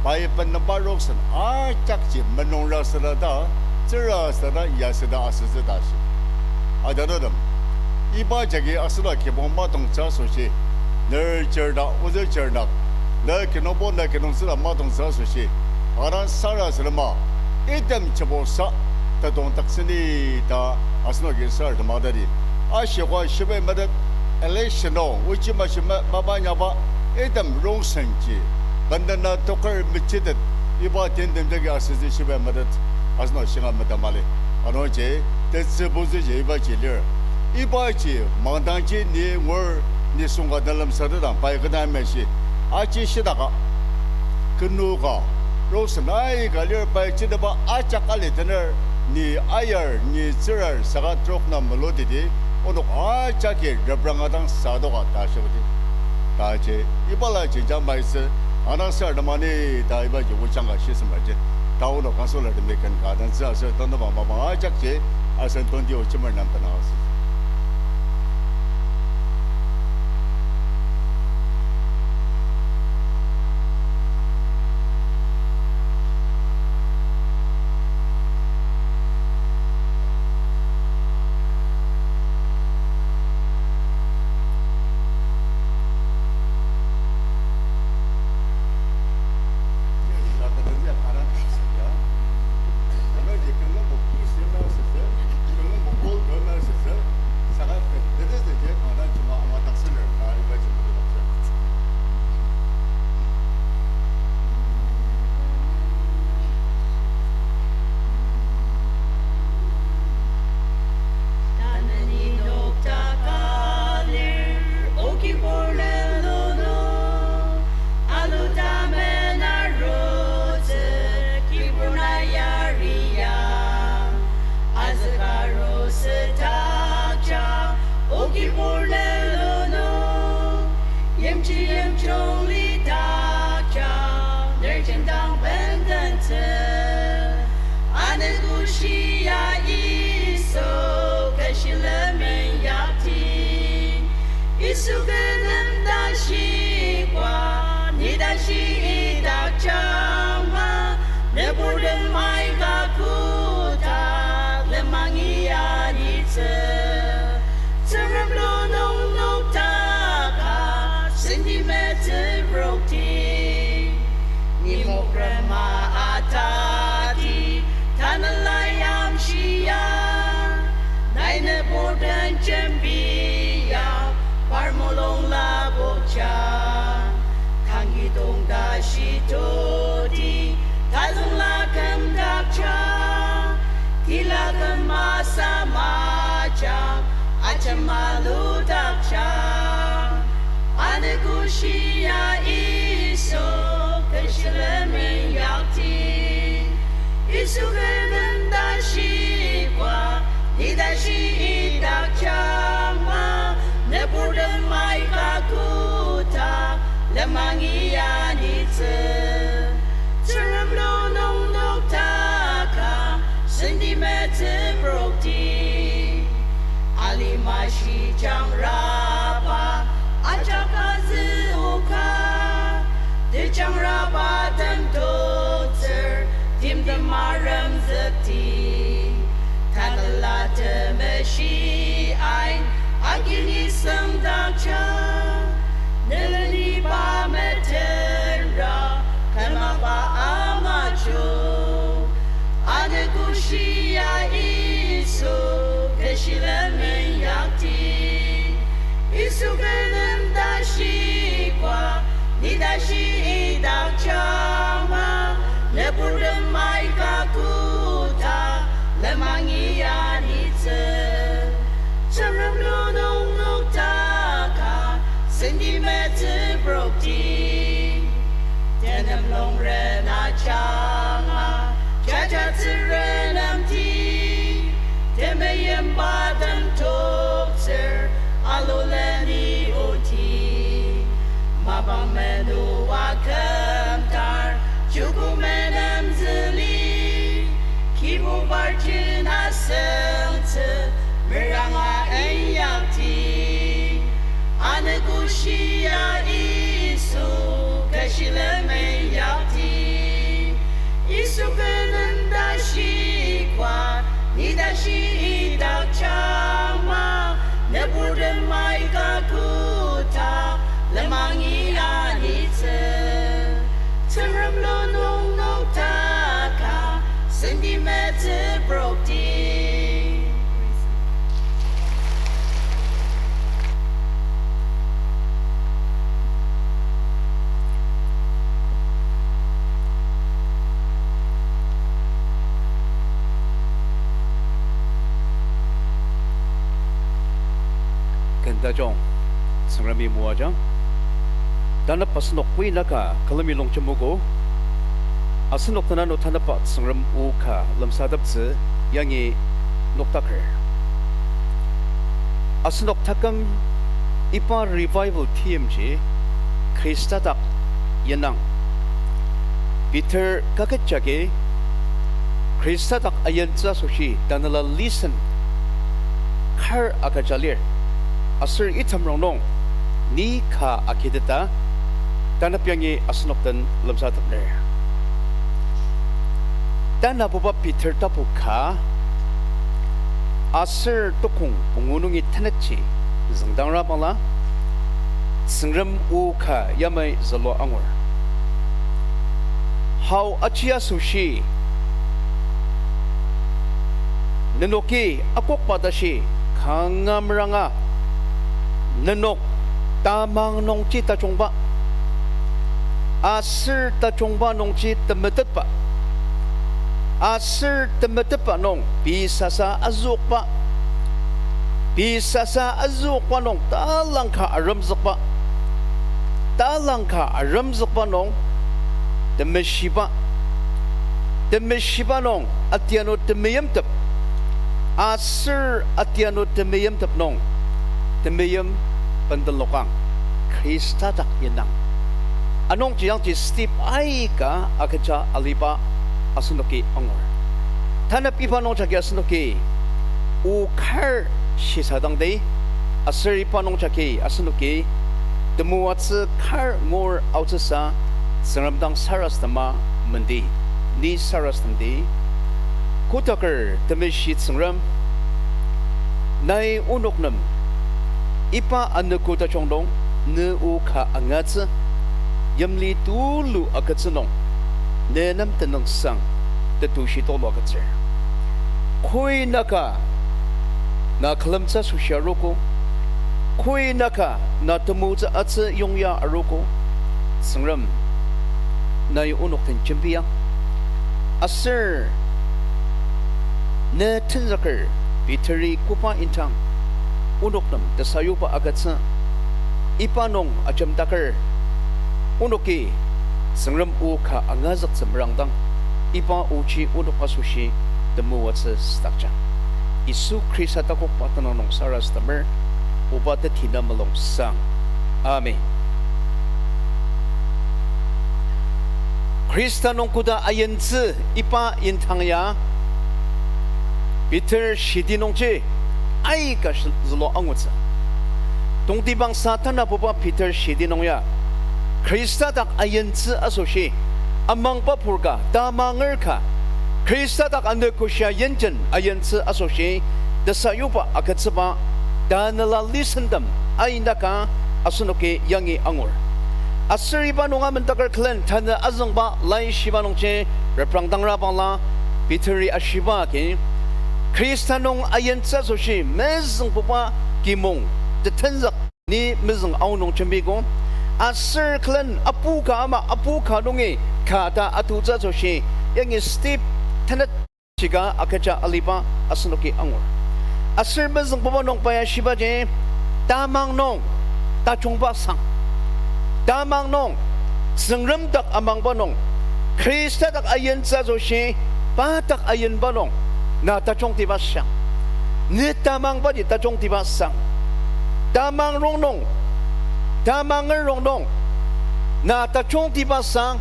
pai benemba roksen ajakji menungra süra ta, tsüra süra ta, ya süra ta asütsü ta ashi. Atenutem, iba jagi asüla kibong matongtsü asoshi, ner chirta, ozü chirnak, na kinungbo na kinungtsüla matongtsü asoshi, aran sarasadema, item chibosa, tatongtakseni ta, asenoki sarasadema tadi, Ashiko shibai metet, election nung, ochi mashi ma-, mapa nyaba, item rongsenji, bendena toker mechitet, iba tentem jagi asütsü shibai metet, asenok shinga metet mali. Anungji, tetsü pezüji ibaji lir. Ibaji mangdangji ni ngur, nisung ka telemsatetang pai kena meshi. Aji shidaka, kenu ka, rongsen aika lir pai jidaba ajak alitener, ni ayar, ni tsürar, saka trok na melodidi, onok ajaki repranga dang sadoka ta shibudi. Ta ji, ibala ji jamaisü, anang sar temani ta ibaji ojang ka shisemerji. Ta onok councillor temi ken ka dang tsü aser tenteba mapang ajakji, asen tondi ochimer nem tenang asü. Tanü ni nokdaka lir, o kibur lelunu, alu tamen arutsü, kibur na yaria. Azüka rosü takja, o kibur lelunu, yimji yimjung li takja, ner jendang bendentsü. Anogo shia Yisu, kü shilemen yakti. Yisu kü nem tashi kwa, ni tashi idakjang ma, nüburtem aika kotak, lemangi anitsü. Tsüngrem lunung nokdaka, senti metsübrokti. Ni mokrema atati, tanela yamshia, nai nübur den jembia, par mulung lapoja. Tangi tongda shitoti, tazüngla kümdakja, tila küma samajang, ajema ludakja. Anogo shia Yisu, kü shilemen yakti. Yisu kü nem tashi kwa, ni tashi idakjang ma, nüburtem aika kotak, lemangi anitsü. Tsüngrem lunung nokdaka, senti metsübrokti. Alima shijangraba, ajak azü oka, tejangraba tem toktsür, timtem aremzükti. Tanela temeshi ain, agi nisung dakja, neleniba metenra, kümaba amajo. Anogo shia Yisu, kü shilemen yakti. Yisu kü nem tashi kwa, ni tashi idakjang ma, nüburtem aika kotak, lemangi anitsü. Tsüngrem lunung nokdaka, senti metsübrokti. Tenem longren ajanga, jajatsürenemti. Temeimba tem toktsür, aluleni oti. Mapang menua kümtar, joko menemzüli. Kibubarji asüngtsü, meranga inyakti. Anogo shia Yisu, kü shilemen yakti. Yisu kü nem tashi kwa, ni tashi idakjang ma, nüburtem aika kotak, lemangi anitsü. Tsüngrem lunung nokdaka, senti metsübrokti. Tajung, Tsüngremi moajang. Tanü asenok koinaka külemi longjemogo. Asenok tenüng nung tanüba Tsüngrem o ka lemsateptsü yangi noktaker. Asenok taküm iba revival theme ji Khrista dak yendang. Peter kaket jagi Khrista dak ayentsü asoshi tanela lesson kar agüja lir. Aser item rongnung ni ka agiteta, tanü yangi asenok den lemsatepner. Tanabuba Peter tapu ka, aser tukong pungu nungi tenetji züngdangra bangla, Tsüngrem o ka yamai zülua angur. Hau aji asoshi, nenoki akokba tashi kanga meranga, nenok tamang nungji tajungba, aser tajungba nungji temetetba, aser temetetba nung pei sasa azüokba, pei sasa azüokba nung talangka aremzükba, talangka aremzükba nung temeshiba, temeshiba nung atianu temeimtep, aser atianu temeimtep nung temeim bendenlokang, Khrista dak yendang. Anungji yangji step aika agüja aliba asenoki angur. Tanü iba nungjagi asenoki o kar shisadangdi, aser iba nungjagi asenoki temoatsü kar ngur aotsüsa Tsüngrem dang sarasadema mendi, ni sarasademdi. Kotaker temeshi Tsüngrem, nai onok nem iba anogo tajung nung ne o ka angatsü, yimli tulu agütsü nung, ne nem tenüngsang tetushi tulu agütsür. Koinaka na külemtsü asoshi arogo, koinaka na temoatsü atsü yongya arogo, Tsüngrem, nai onok den jembiang. Aser ne tenzüker Peteri koba indang onok nem tesayuba agütsü, iba nung ajemdaker onoki Tsüngrem o ka angazüktsü merangdang, iba oji onok asoshi temoatsü südakjang. Yisu Khrista takokba tenüng nung sarasademer, oba teti na mulungsang. Amen. Khrista nung koda ayentsü iba indang ya, Peter shidi nungji aika sh-, zülua angutsü. Tongtibangsa tanabuba Peter shidi nung ya, Khrista dak ayentsü asoshi, amangba pur ka, tamanger ka, Khrista dak anogoshia yimjin ayentsü asoshi, tesayuba agütsüba, tanela lesson tem aina ka asenoki yangi angur. Aser iba nung amendaker külen tanü azüngba laishiba nungji reprangdangra bangla, Peteri ashiba agi, Khrista nung ayentsü asoshi mezüngbuba kimong tetenzük ni mezüng aonung jembiko. Aser külen apu ka ama apu ka nungi ka ta atutsü asoshi yangi step tenet shika agüja aliba asenoki angur. Aser mezüngbuba nung pa ya shibaji, tamang nung tajungba sang, tamang nung Tsüngrem dak amangba nung, Khrista dak ayentsü asoshi pa dak ayenba nung na tajungtiba sang. Ne tamangbaji tajungtiba sang. Tamang rongnung, tamanger rongnung na tajungtiba sang,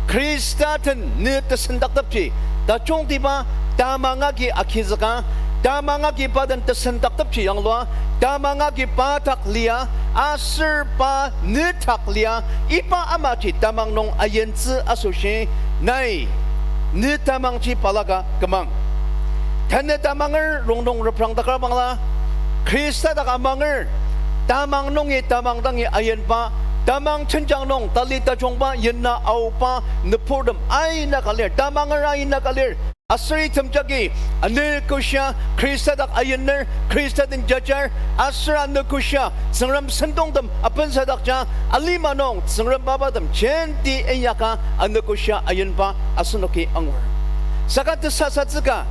Khrista den ne tesendaktepji tajungtiba, tamang agi agizüka, tamang agi pa den tesendaktepji yanglua, tamang agi pa dak lia, aser pa ne dak lia, iba amaji tamang nung ayentsü asoshi, nai ne tamangji balaka kümang. Tanü tamanger rongnung reprangdakra bangla, Khrista dak amanger, tamang nungi tamang dangi ayenba, tamang jenjang nung tali tajungba yena aoba nüburtem aina ka lir, tamanger aina ka lir. Aser item jagi anogoshia Khrista dak ayener, Khrista den jajar, aser anogoshia Tsüngrem sentongtem apensadakja, alima nung Tsüngrem mapatem jenti inyaka anogoshia ayenba asenoki angur. Saka tesasatsüka,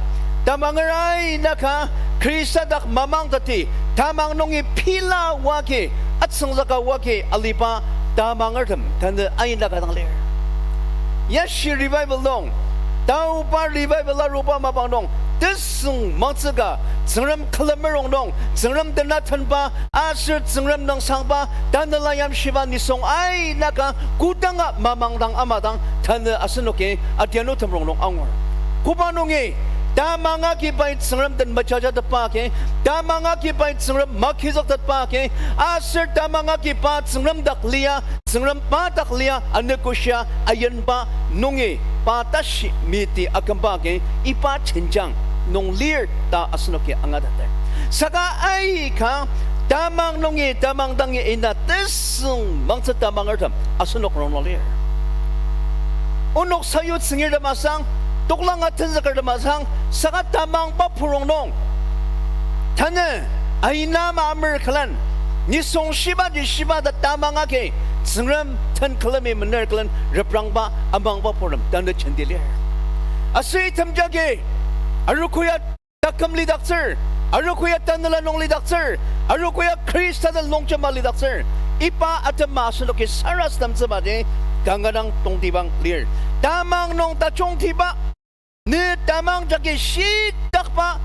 tamanger aina ka Khrista dak mamangteti, tamang nungi pila wagi, atsüngzüka wagi aliba tamangertem tanü aina ka dang lir. Yashi revival nung, taoba revival aruba mapang nung, tesüng mangtsüka, Tsüngrem külemer rongnung, Tsüngrem dena tenba, aser Tsüngrem nüngsangba, tanela yamshiba nisung aina ka kodanga mamangdang amadang tanü asenoki adianutem rongnung angur. Koba nungi, tamang agi pai Tsüngrem den mejajatepa agi, tamang agi pai Tsüngrem magizüktetba agi, aser tamang agi pa Tsüngrem dak lia, Tsüngrem pa dak lia anogoshia ayimba nungi pa tashi miti akümba agi iba jenjang nung lir ta asenoki angateter. Saka aika tamang nungi tamang dangi ina tesüng mangtsü tamangertem asenok rongnung lir. Onok sayutsüngirtem asang, toklanga tenzükertem asang, saka tamangba purong nung tanü aina ama amer külen, nisung shibaji shiba ta tamang agi, Tsüngrem den külemi mener külen reprangba amangba purtem tanü jenti lir. Aser item jagi, arogo ya taküm lidaktsür, arogo ya tanela nung lidaktsür, arogo ya Khrista den longjema lidaktsür, iba atema asenoki sarasademtsübaji kanga dang tongtibang lir. Tamang nung tajungtiba, ne tamang jagi shitakba,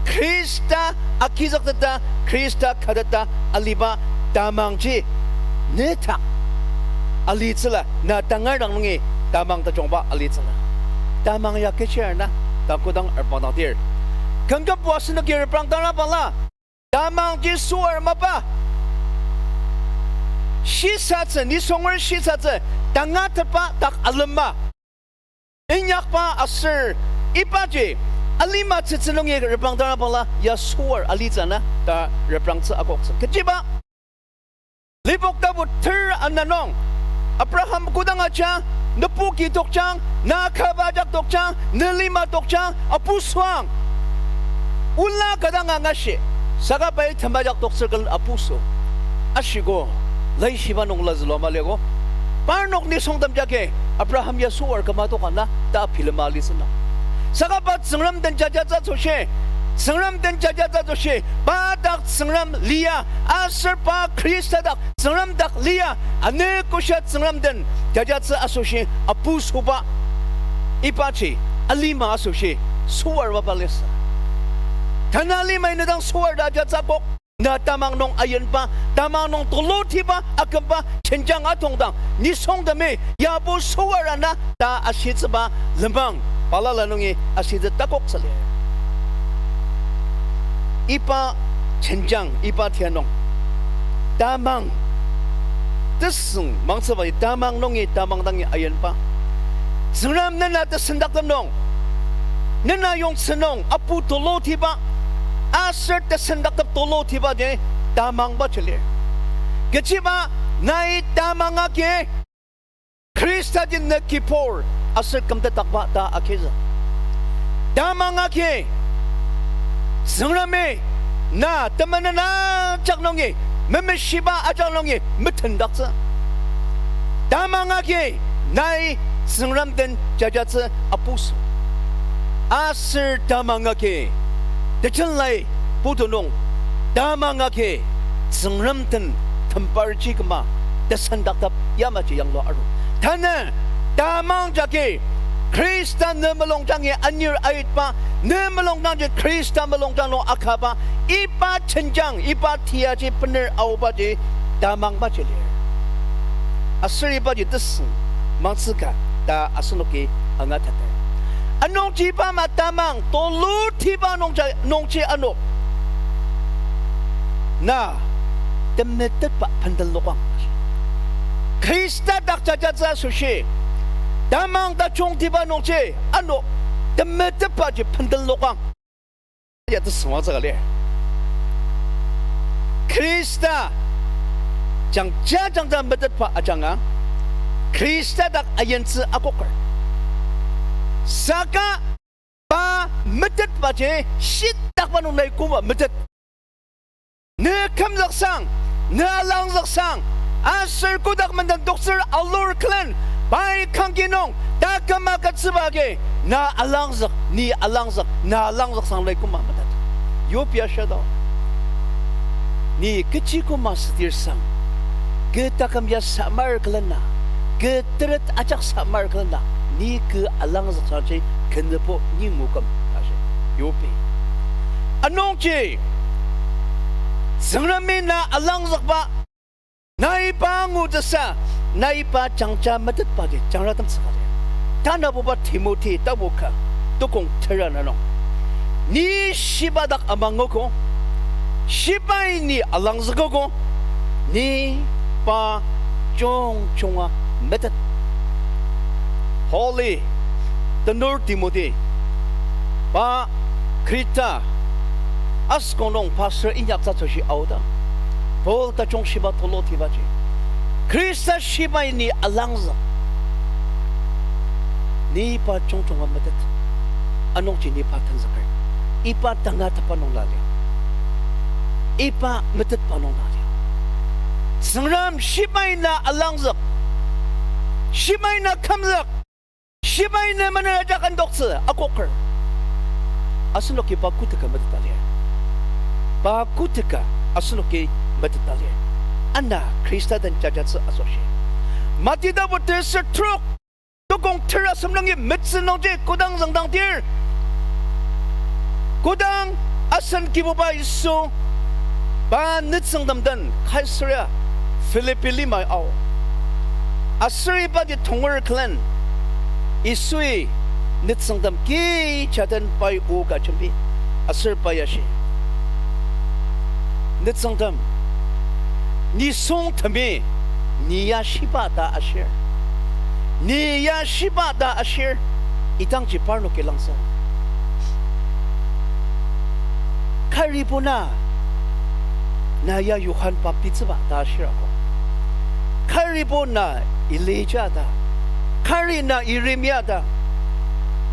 Khrista agizükteta, Khrista kateta aliba tamangji ne dak alitsüla, na tangar dang nungi tamang tajungba alitsüla. Tamang ya kechi arna, ta kodang reprangdangdir, kanga pua asenoki reprangdangra bala, tamangji süar mapa. Shisatsü, nisonger shisatsü, tangatetba dak alema inyakba aser ibaji alima tsütsü nungi reprangdangra bala ya süar alitsü na ta reprangtsü akoktsü. Kechiba, Lipok tapu ter ana nung, Abraham kodang aja, ne poki tokjang, na kaba ajak tokjang, ne lima tokjang, apusüang. Ola kadang angashi, saka pai temajak toktsür külen apusü. Ashiko, laishiba nung lazülu ama liago. Parnok nisungtem jagi, Abraham ya süar küma toka na ta bilema listen na. Saka pa Tsüngrem den jajatsü asoshi, Tsüngrem den jajatsü asoshi, pa dak Tsüngrem lia, aser pa Khrista dak Tsüngrem dak lia, anogoshia Tsüngrem den jajatsü asoshi apusüba, ibaji alima asoshi süar mapa lisa. Tanü alimai ne dang süar ta jatsü akok, na tamang nung ayimba, tamang nung tulutiba akümba jenjang atongdang, nisungtemi yabo süar ana ta ashitsüba lenmang, balala nungi ashitsü takoktsü lir. Iba jenjang, iba tia nung, tamang, tesüng mangtsüba, tamang nungi tamang dangi ayimba, Tsüngrem nena tesendaktem nung, nena yongtsü nung apu tulutiba, aser tesendaktep tulutibaji tamangbaji lir. Kechiba, nai tamang agi Khrista ji ne kibur aser kümtetdakba ta agizük. Tamang agi Tsüngremi na temenen ajak nungi, memeshiba ajak nungi metendaktsü. Tamang agi nai Tsüngrem den jajatsü apusü. Aser tamang agi tejenlai putu nung, tamang agi Tsüngrem den tembarji küma tesendaktep yamaji yanglua aru. Tanü tamang jagi Khrista ne mulungjangi anir aitba, ne mulungjangji Khrista mulungjang nung akaba, iba jenjang, iba tiaji bener aobaji tamangbaji lir. Aser ibaji tesüng mangtsüka ta asenoki angateter. Anungji iba ama tamang tulutiba nungja-, nungji ano, na temetetba bendelokang. Khrista dak jajatsü asoshi, tamang tajungtiba nungji ano temetetbaji bendelokang. Ya tesüngmangtsüka lir. Khrista jangja jangja metetba ajanga, Khrista dak ayimtsü akoker. Saka pa metetbaji shitakba nung nai koma metet. Ne kümzüksang, ne alangzüksang, aser kotak menden toktsür alur külen, pai kangki nung taküm agütsüba agi, na alangzük, ni alangzük, na alangzüksang nai koma metet. Yopia shadao. Ni kechi koma südir sang, kü taküm ya samar külena, kü teret ajak samar külena, ni kü alangzüksangji kenübo ni ngukem, ta shi. Yobi. Anungji, Tsüngremi na alangzükba, nai pa ngutsüsa, nai pa jangja metetbaji jangratemtsüka lir. Tanabuba Timothy tapu ka, tukong tera na nung, ni shiba dak amangogo, shibai ni alangzükogo, ni pa jungjunga metet. Pauli tenur Timothy, pa Kreta askong nung pastor inyaktsü asoshi aoda, Paul tajung shiba tulu tibaji, Khrista shibai ni alangzük, ni pa jungjunga metet. Anungji ni pa tenzüker, iba tangatetba nung la lia, iba metetba nung la lia. Tsüngrem shibai na alangzük, shibai na kümzük, shibai na maneraja kandoktsü akoker, asenoki pa koteka meteta lir. Pa koteka asenoki meteta lir. Ana Khrista den jajatsü asoshi, Mati tapu teser trok, tukong tera semlengi metsü nungji kodang züngdangdir, kodang asen Kibuba Yisu pa nütsüngtem den Caesarea Philippi limai ao, aser ibaji tonger külen Yisui nütsüngtem kecha den pai o ka jembi, aser pai ashi, nütsüngtem, nisungtemi ni ya shiba ta ashir, ni ya shiba ta ashir, idangji parnoki langsa. Karibo na, na ya Johan Baptistba ta ashir ako. Karibo na Elija ta, kari na Yeremia ta,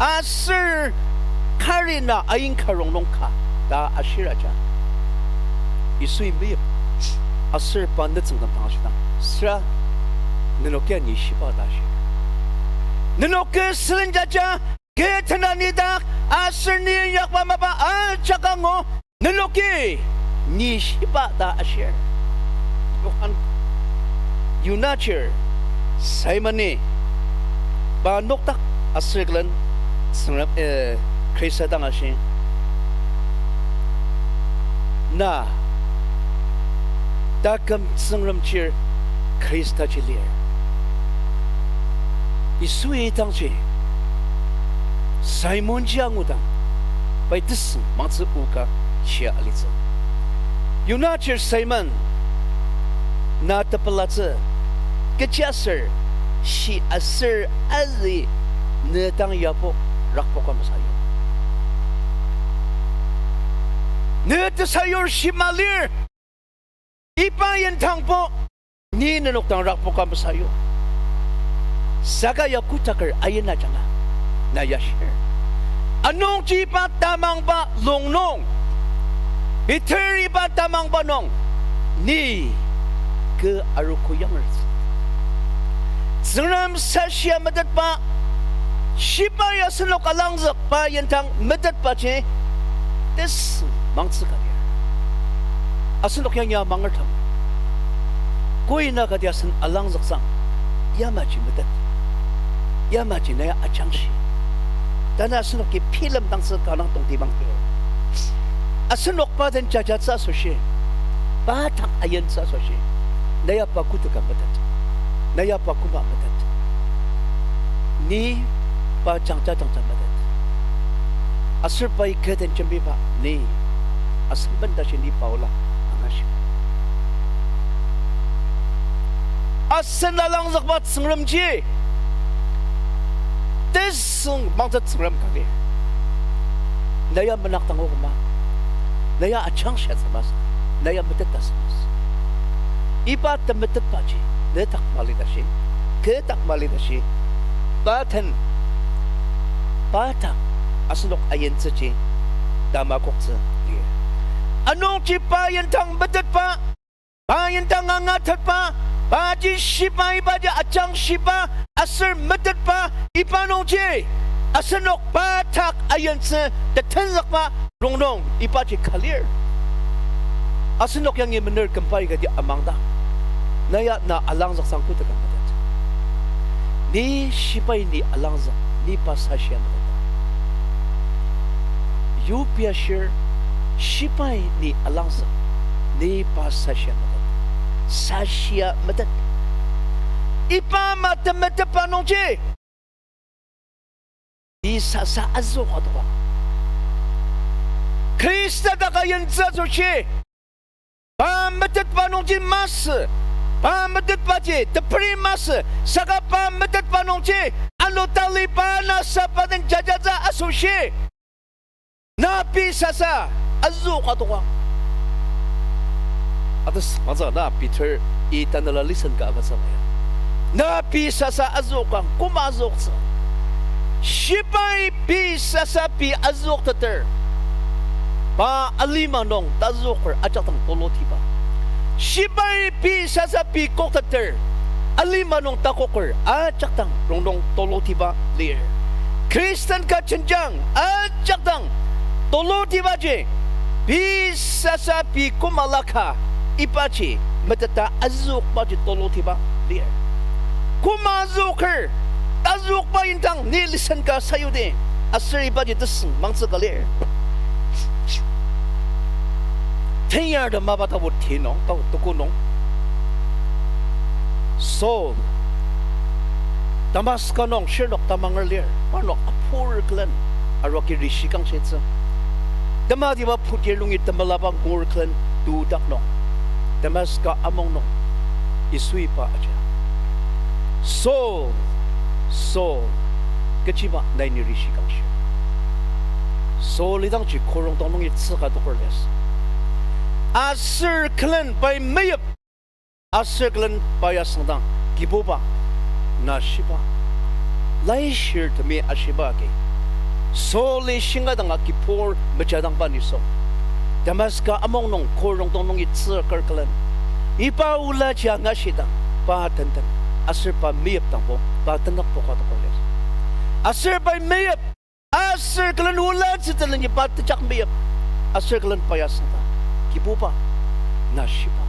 aser kari na ainka rongnung ka ta ashir aja, Yisui meyip, aser pa nütsüngtem dang ashidang, süra, nenokia ni shiba ta ashir. Nenoki sülen jaja, kü tena ni dak, aser ni inyakba mapa ajak angu, nenoki ni shiba ta ashir. Johan, Yona chir Simoni, pa nokdak aser külen Tsüngrem, eh, Khrista dang ashi, na taküm Tsüngrem chir Khristaji lir. Yisui idangji Simonji angudang, pai tesüng mangtsü o ka shia alitsü. Yona chir Simon, na tepelatsü, kechiaser shi aser azi ne dang yabo rakpoka mesayu. Ne tesayur shima lir. Iba yendangbo, ni nenok dang rakpoka mesayu. Saka ya kotaker ayin ajanga, na ya shir. Anungji iba tamangba lung nung, Peter iba tamangba nung, ni kü arogo yangertsü. Tsüngrem sashia metetba, shibai asenok alangzükba yendang metetbaji, tesüng mangtsü ka lir. Asenok yangi mangertem, koi na kati asen alangzüksang, yamaji metet, yamaji na ya ajangshi. Tanü asenoki bilemdangtsü kanga tongtibang lir. Asenok pa den jajatsü asoshi, pa dak ayentsü asoshi, na ya pa koteka metet, na ya pa koma metet, ni pa jangja jangja metet. Aser pai kü den jembiba ni, asen ben tashi ni pa ola angashi. Asen alangzükba Tsüngremji tesüng mangtsü Tsüngrem ka lir. Na ya menakdang okoma, na ya ajangshiatsü masü, na ya metettsü masü, iba temetetbaji, ne dak mali tashi, kü dak mali tashi, pa den, pa dak asenok ayentsüji tamakoktsü lir. Anungji pa yendang metetba, pa yendang angatetba, paji shiba, ibaji ajangshiba, aser metetba, iba nungji asenok pa dak ayentsü tetenzükba rongnung ibaji ka lir. Asenok yangi mener kümbai kati amangdang, na ya na alangzüksang koda ka metet. Ni shibai ni alangzük, ni pa sashia metet. Yupi ashir, shibai ni alangzük, ni pa sashia metet. Sashia metet. Iba matemetetba nungji pei sasa azüoka tokang. Khrista dak ayimtsü asoshi, pa metetba nungji masü, pa metetbaji teperi masü, saka pa metetba nungji ano taliba na sapa den jajatsü asoshi, na pei sasa azüoka tokang. Atesangmangtsü na Peter-i tanela listen ka agütsüla ya. Na pei sasa azüokang, koma azüoktsü. Shibai pei sasa pei azüokteter, pa alima nung tazüoker ajak dang tulutiba. Shibai pei sasa pei kokteter, alima nung takoker ajak dang rongnung tulutiba lir. Khristan ka jenjang ajak dang tulutibaji, pei sasa pei koma laka, ibaji meteta azüokbaji tulutiba lir. Koma azüoker, tazüokba indang ni listen ka sayudi, aser ibaji tesüngmangtsü ka lir. Tenyar ta mapa tapu ti nung, tapu tuku nung, Saul Damaska nung shirnok tamanger lir, parnok apur külen aruaki rishi kangshitsü. Tematiba putir nungi temelaba ngur külen tudak nung, Damaska among nung Yisui pa aja, Saul, Saul, kechiba nai ni rishi kangshi? Saul idangji kü rongdong nungi tsüka toker liasü. Aser külen pai meyip. Aser külen pa ya asüngdang, Kibuba, na shiba? Laishirtemi ashiba agi, Saul-i shinga danga kibur mejadangba nisung, Damaska among nung kü rongdong nungi tsüker külen, iba olaji angashidang, pa tenten, aser pa meyipdangbo pa tenük poka toker liasü. Aser pai meyip, aser külen ola tsütsülenji pa tejak meyip. Aser külen pa ya asüngdang, Kibuba, na shiba?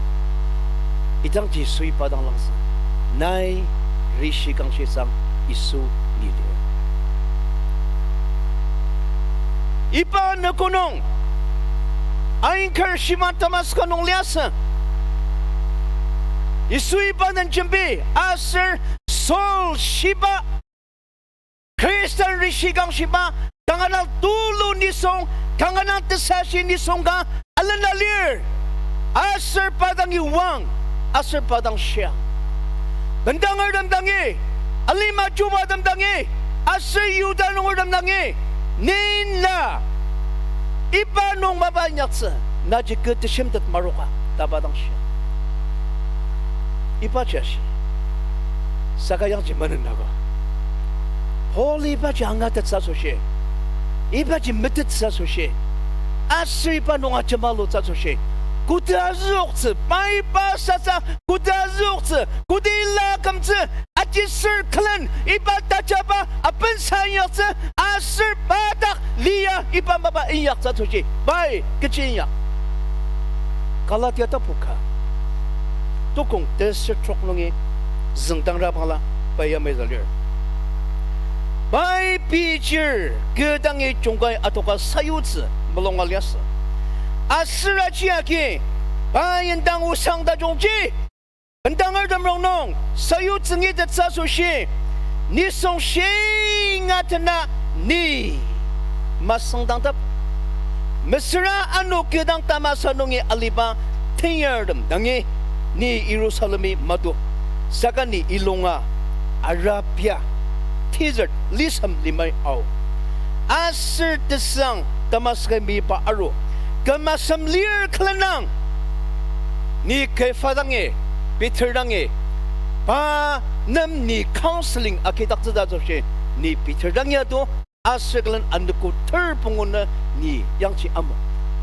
Idangji Yisui pa dang langzü, nai rishi kangshitsüang Yisu ni lir. Iba nüko nung, ainger shima Damaska nung liasü. Yisui pa den jembi aser Saul shiba, Khristan rishi kangshiba, kanga dang tulu nisung, kanga dang tesashi nisung ka alena lir. Aser pa dangi oang, aser pa dang shia. Bendangertem dangi, alima chubatem dangi, aser Yihuda nungertem dangi, ni na iba nung mapa inyaktsü, naji kü teshimtet maroka, ta pa dang shia. Ibaji ashi, saka yangji manenaba, Paul ibaji angatettsü asoshi, ibaji metettsü asoshi, aser iba nung ajemalutsü asoshi, koti azüoktsü, pa iba sasa koti azüoktsü, koti la kümtsü, aji sür külen iba tajaba apensa inyaktsü, aser pa dak lia iba mapa inyaktsü asoshi, pai kechi inyak? Galatia tapu ka, tukong teser trok nungi züngdangra bangla pai yamai zülir. Pai pei chir kü dangi jungkai adoka sayutsü mulunga liasü. Aser aji agi, pa indang osang tajungji, bendangertem rongnung sayutsü ngitettsü asoshi, nisung shinga tena ni masüngdangtep. Mesüra ano kü dang tamasa nungi aliba tenyartem dangi ni Yirusalemi matu, saka ni ilunga Arabia desert lisem limai ao. Aser tesüang Damascus miba aru, küm asem lir külenang, ni Kefa dangi, Peter dangi, pa nem ni counseling agidaktsü ta asoshi, ni Peter dangi atu, aser külen anogo ter pungu nü ni yangji ama,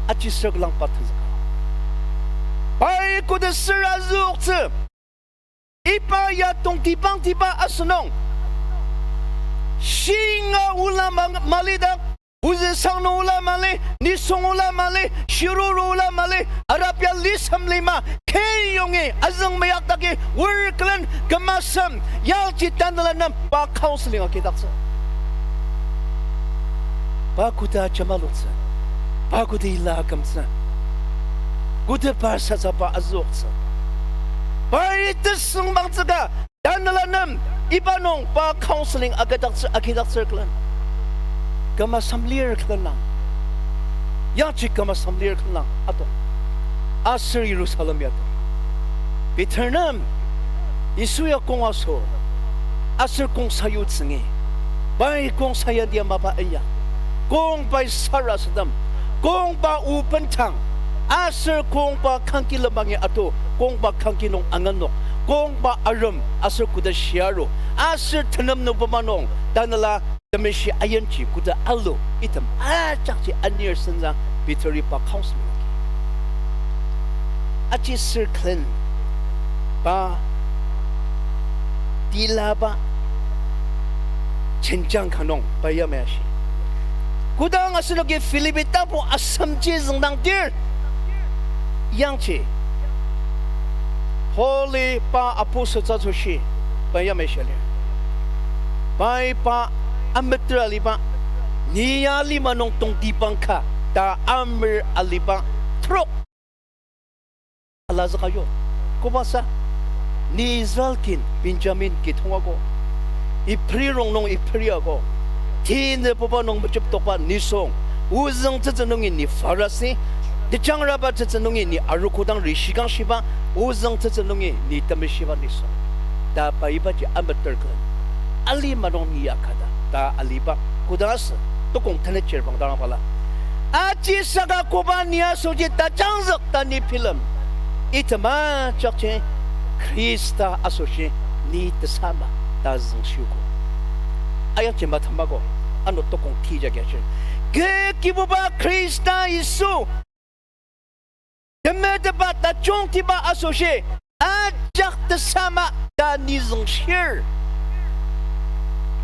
aji sür külen pa tenzüka. Pai koti sür azüoktsü, iba ya tongtibangtiba asünung, shinga ola ma-, malidak, Ozü sang nung ola mali, nisung ola mali, shiruru ola mali, arabia lisem lima, keyongi azüng meyakdaki, wor külen kümasem, yangji tanela nem pa counseling agidaktsü. Pa koda ajemalutsü, pa koda ila akümtsü, koda pa sasaba azüoktsü. Pai tesüngmangtsü ka, tanela nem, iba nung pa counseling agidaktsü, agidaktsür külen. Kümasem lir külen lang. Yangji kümasem lir külen lang ato. Aser Jerusalem ya to. Peter nem, Yisu ya kong aso. Aser kong sayutsüngi. Pai kong sayudia mapa inya. Kong pai sarasadem. Kong pa o bendang. Aser kong pa kangki lemangi ato. Kong pa kangki nung anganok. Kong pa arem. Aser koda shiaru. Aser tenem nung puma nung. Tanela temeshi ayimji koda alu item ajakji anir senzang Peter-i pa counseling agi. Aji circle pa tilaba jenjang ka nung pa yamai ashi. Kodang asenoki Philippi tapu asemji züngdangdir, yangji Paul-i pa apostle tsü asoshi pa yamai shia lir. Pai pa ameter aliba, ni ya lima nung tongtibang ka ta amer aliba trok alazüka yo. Kobasa, ni Israel kin Benjamin ki tongago, Ibri rongnung Ibri ako, tinübuba nung mejeptokba nisung, ozüng tsütsü nungi ni Pharisi, tejangraba tsütsü nungi ni arogo dang rishikangshiba, ozüng tsütsü nungi ni temeshiba nisung, ta pa ibaji ameter külen, alima nung ni ya ka ta, ta aliba, kodang asü, tokong tenet chir bang dang bala. Aji saka koba ni asoshi tajangzük ta ni bilem. Item ajakji Khrista asoshi ni tesama ta züngshiogo. Ayangji matamako, ano tokong ti jagi ashir. Kü Kibuba Khrista Yisu temetetba tajungtiba asoshi ajak tesama ta ni züngshir.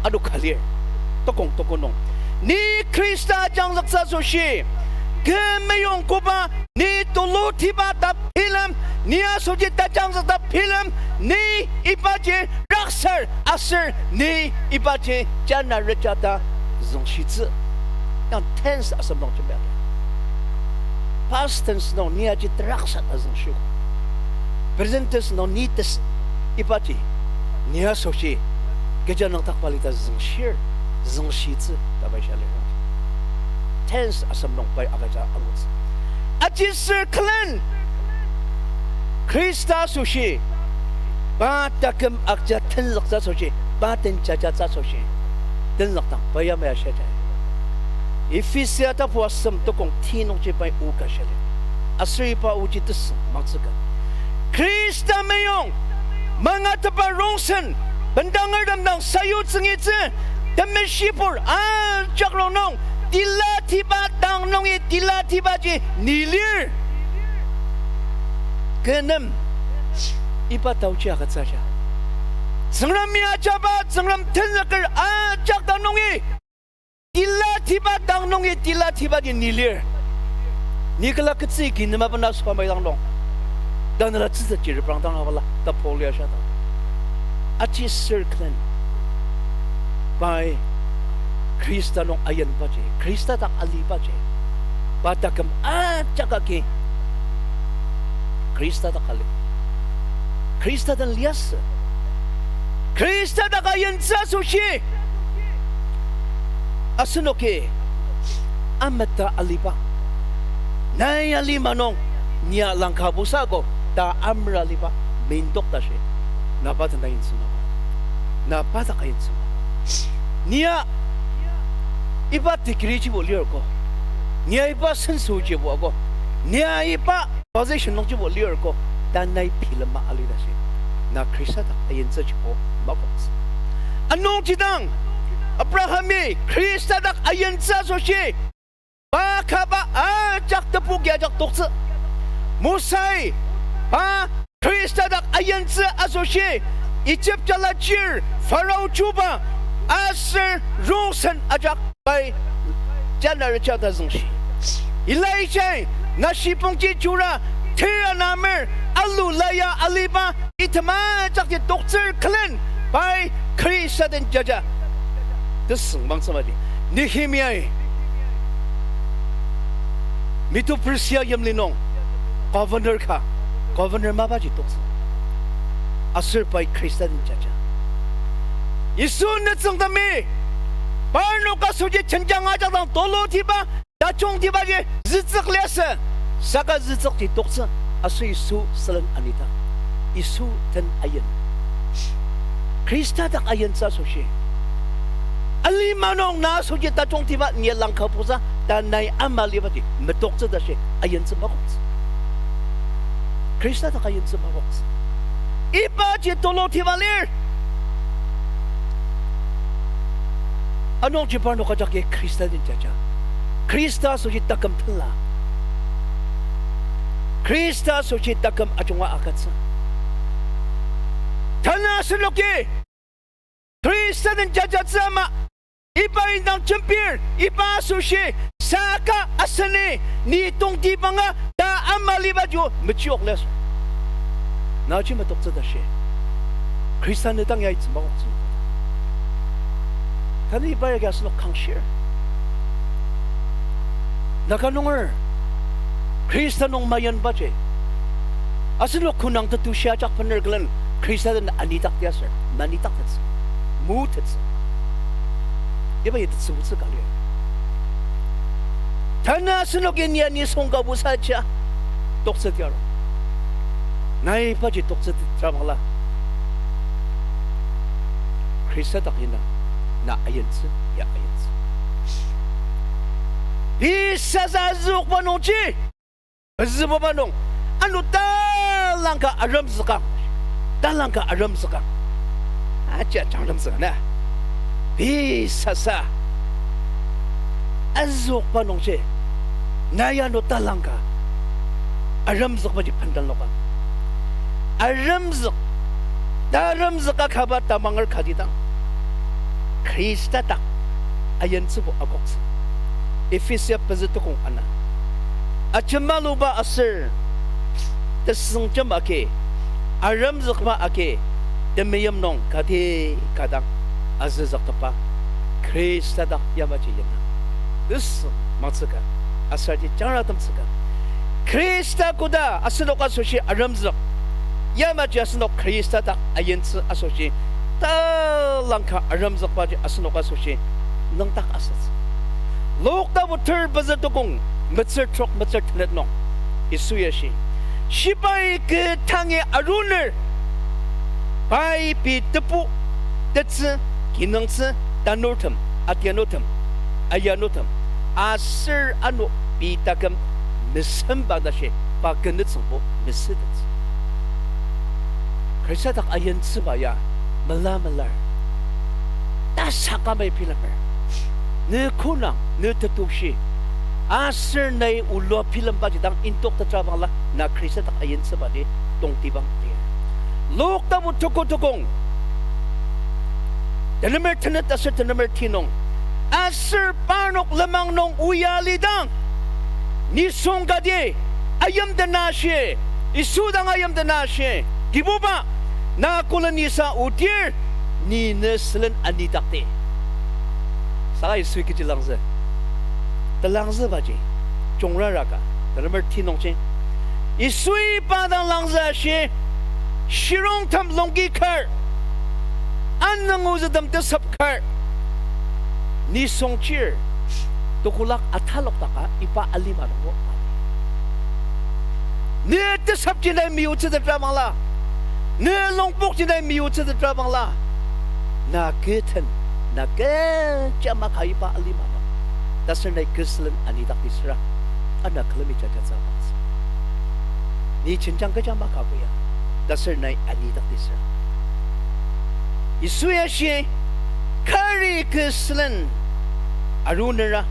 Ano ka lir, tokong toko nung, ni Khrista ajangzüktsü asoshi, kü meyong koba ni tulutiba ta bilem, ni asoshi tajangzük ta bilem, ni ibaji raksar aser ni ibaji jana reja ta züngshitsü. Yang tense asem nung jembia. Past tense nung ni aji teraksa ta züngshio. Present tense nung ni tes ibaji ni asoshi kecha nüngdakba li ta züngshir, züngshitsü ta pai shia lir. Tense asem nung pai agüja angutsü. Aji circle Khrista asoshi, pa taküm akja tenzüktsü asoshi, pa den jajatsü asoshi, tenzükdang pa yamai ashia ja. Ephesia tapu asem tokong ti nungji pai o ka shia lir. Aser iba oji tesüngmangtsü ka, Khrista meyong mangatetba rongsen, bendangertem dang sayutsüngitsü, temeshibur ajak rongnung, tilatiba dang nungi tilatibaji ni lir. Kü nem iba taoji agütsü ja. Tsüngremi ajaba Tsüngrem tenzüker ajak dang nungi, tilatiba dang nungi tilatibaji ni lir. Ni kala ketsü ki nema bena süa mai dang nung, tanela tsütsü ji reprang dang abala ta Paul ya shia ta. Aji circle pai Khrista nung ayimbaji, Khrista dak alibaji, pa taküm ajak agi Khrista dak ali. Khrista den liasü. Khrista dak ayimtsü asoshi, asenoki ameta aliba, nai alima nung, nia langka busako ta amera aliba, mindok tashi, na pa den ayimtsü maka, na pa dak ayimtsü maka. Nia iba degree jibo lir ko, nia iba senso jibo ako, nia iba position nung jibo lir ko, ta nai bilema ali tashi, na Khrista dak ayimtsüjibo makoktsü. Anungji dang, Abrahami Khrista dak ayimtsü asoshi, pa kaba ajak tebu ki ajak toktsü. Mosai, pa Khrista dak ayimtsü asoshi, Egypt jala chir Pharaoh chuba aser rongsen ajak pai janarja ta züngshi. Elija-i nashi pongji jura tera namer alu laya aliba item ajakji toktsür külen pai Khrista den jaja. Tesüng mangtsümaji. Nehemia-i Medo-Persia yimli nung governor ka, governor mapaji toktsü. Aser pai Khrista den jaja. Yisu nütsüngtemi, parnok asoshi jenjang ajak dang tulutiba, tajungtibaji zütsük liasü, saka zütsükji toktsü, aser Yisu sülen anita. Yisu den ayin. Khrista dak ayintsü asoshi. Alima nung na asoshi tajungtiba ni langka pusa, ta nai ama libaji metoktsü tashi ayintsü makoktsü. Khrista dak ayintsü makoktsü. Ibaji tulutiba lir. Anungji parnok ajaki Khrista den jaja. Khrista asoshi taküm tenla. Khrista asoshi taküm ajunga agütsü. Tanü asenoki Khrista den jajatsü ama, iba indang jembir, iba asoshi, saka aseni, ni tongtibanga, ta ama liba jo, mechiok liasü. Naji metoktsü tashi. Khrista ne dang ya itsü makoktsü. Tanü iba yagi asenok kangshir. Naga nunger, Khrista nung mayanbaji. Asenok künang tetushi ajak bener külen Khrista den anidakti aser, manidaktettsü, mutettsü. Iba yitettsübutsü ka lir. Tanü asenoki ni ani songka busaja toktsü tiaro. Nai paji toktsü titrabangla. Khrista dak ina, na ayimtsü, ya ayimtsü. Pei sasa azükba nungji, pezübuba nung, ano talangka aremzükang, talangka aremzükang. Aji ajang aremzükang na. Pei sasa azükba nungji, nai ano talangka aremzükbaji pendang lokang. Aremzük, taremzük akaba tamanger kati dang, Khrista dak ayimtsübo akoktsü. Ephesia pezü tukong ana. Ajemaluba aser tesüngjem agi, aremzükba agi, temeim nung kati ka dang azüzüktepa Khrista dak yamaji yina. Tesüng mangtsüka, aserji jangratemtsüka. Khrista koda asenok asoshi aremzük, yamaji asenok Khrista dak ayimtsü asoshi, talangka aremzükbaji asenok asoshi nüngdak asütsü. Luk tapu ter pezü tukong metsür trok metsür tenet nung, Yisu ya shi, shibai kü tangi aruner, pai pei tebu, tetsü, kinungtsü, tanurtem, atianutem, ayanutem, aser ano pei taküm mesemba tashi pa kü nütsüngbo mesütettsü. Khrista dak ayimtsüba ya mela melar. Tasaka mai bilemer. Ne künang, ne tetushi, aser nai olua bilembaji dang indoktetrabangla na Khrista dak ayimtsübaji tongtibang lir. Luk tapu tuku tukong, tenemer tenet aser tenemer ti nung, aser parnok lenmang nung oa lidang, nisung kati ayimdena ashi, Yisu dang ayimdena ashi, Kibuba, na kolen nisa odir, ni ne sülen anidakdi. Saka Yisui kechi langzü? Telangzübaji, jungrara ka, tenemer ti nungji, Yisui pa dang langzü ashi, shirongtem longki kar, anüng ozütem tesep kar, nisung chir, tekolak atalok daka iba alima nungbo mali. Ne tesepji nai meyutsütetra bangla, ne longpokji nai meyutsütetra bangla, na kü den, na kecha maka iba alima nung, taser nai kü sülen anidakdi süra, ana külemi jajatsü apatsü. Ni jenjang kecha maka koya, taser nai anidakdi süra. Yisui ashi, kari kü sülen arunera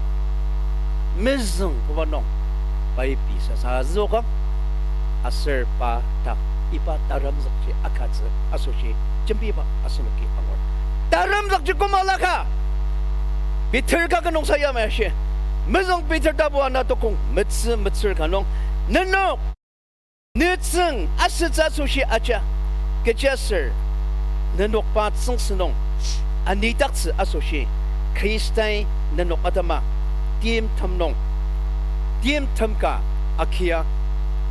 mezüngbuba nung, pai pei sasa azüokang, aser pa dak iba taremzükji akatsü asoshi jembiba asenoki angur. Taremzükji koma laka, Peter ka kenungsa yamai ashi, Mezüng Peter tapu ana tokong metsü metsür ka nung, nenok nütsüng asütsü asoshi aja, kechiaser nenok pa tsüngsü nung anidaktsü asoshi Khristai nenok atema timtem nung, timtem ka akia,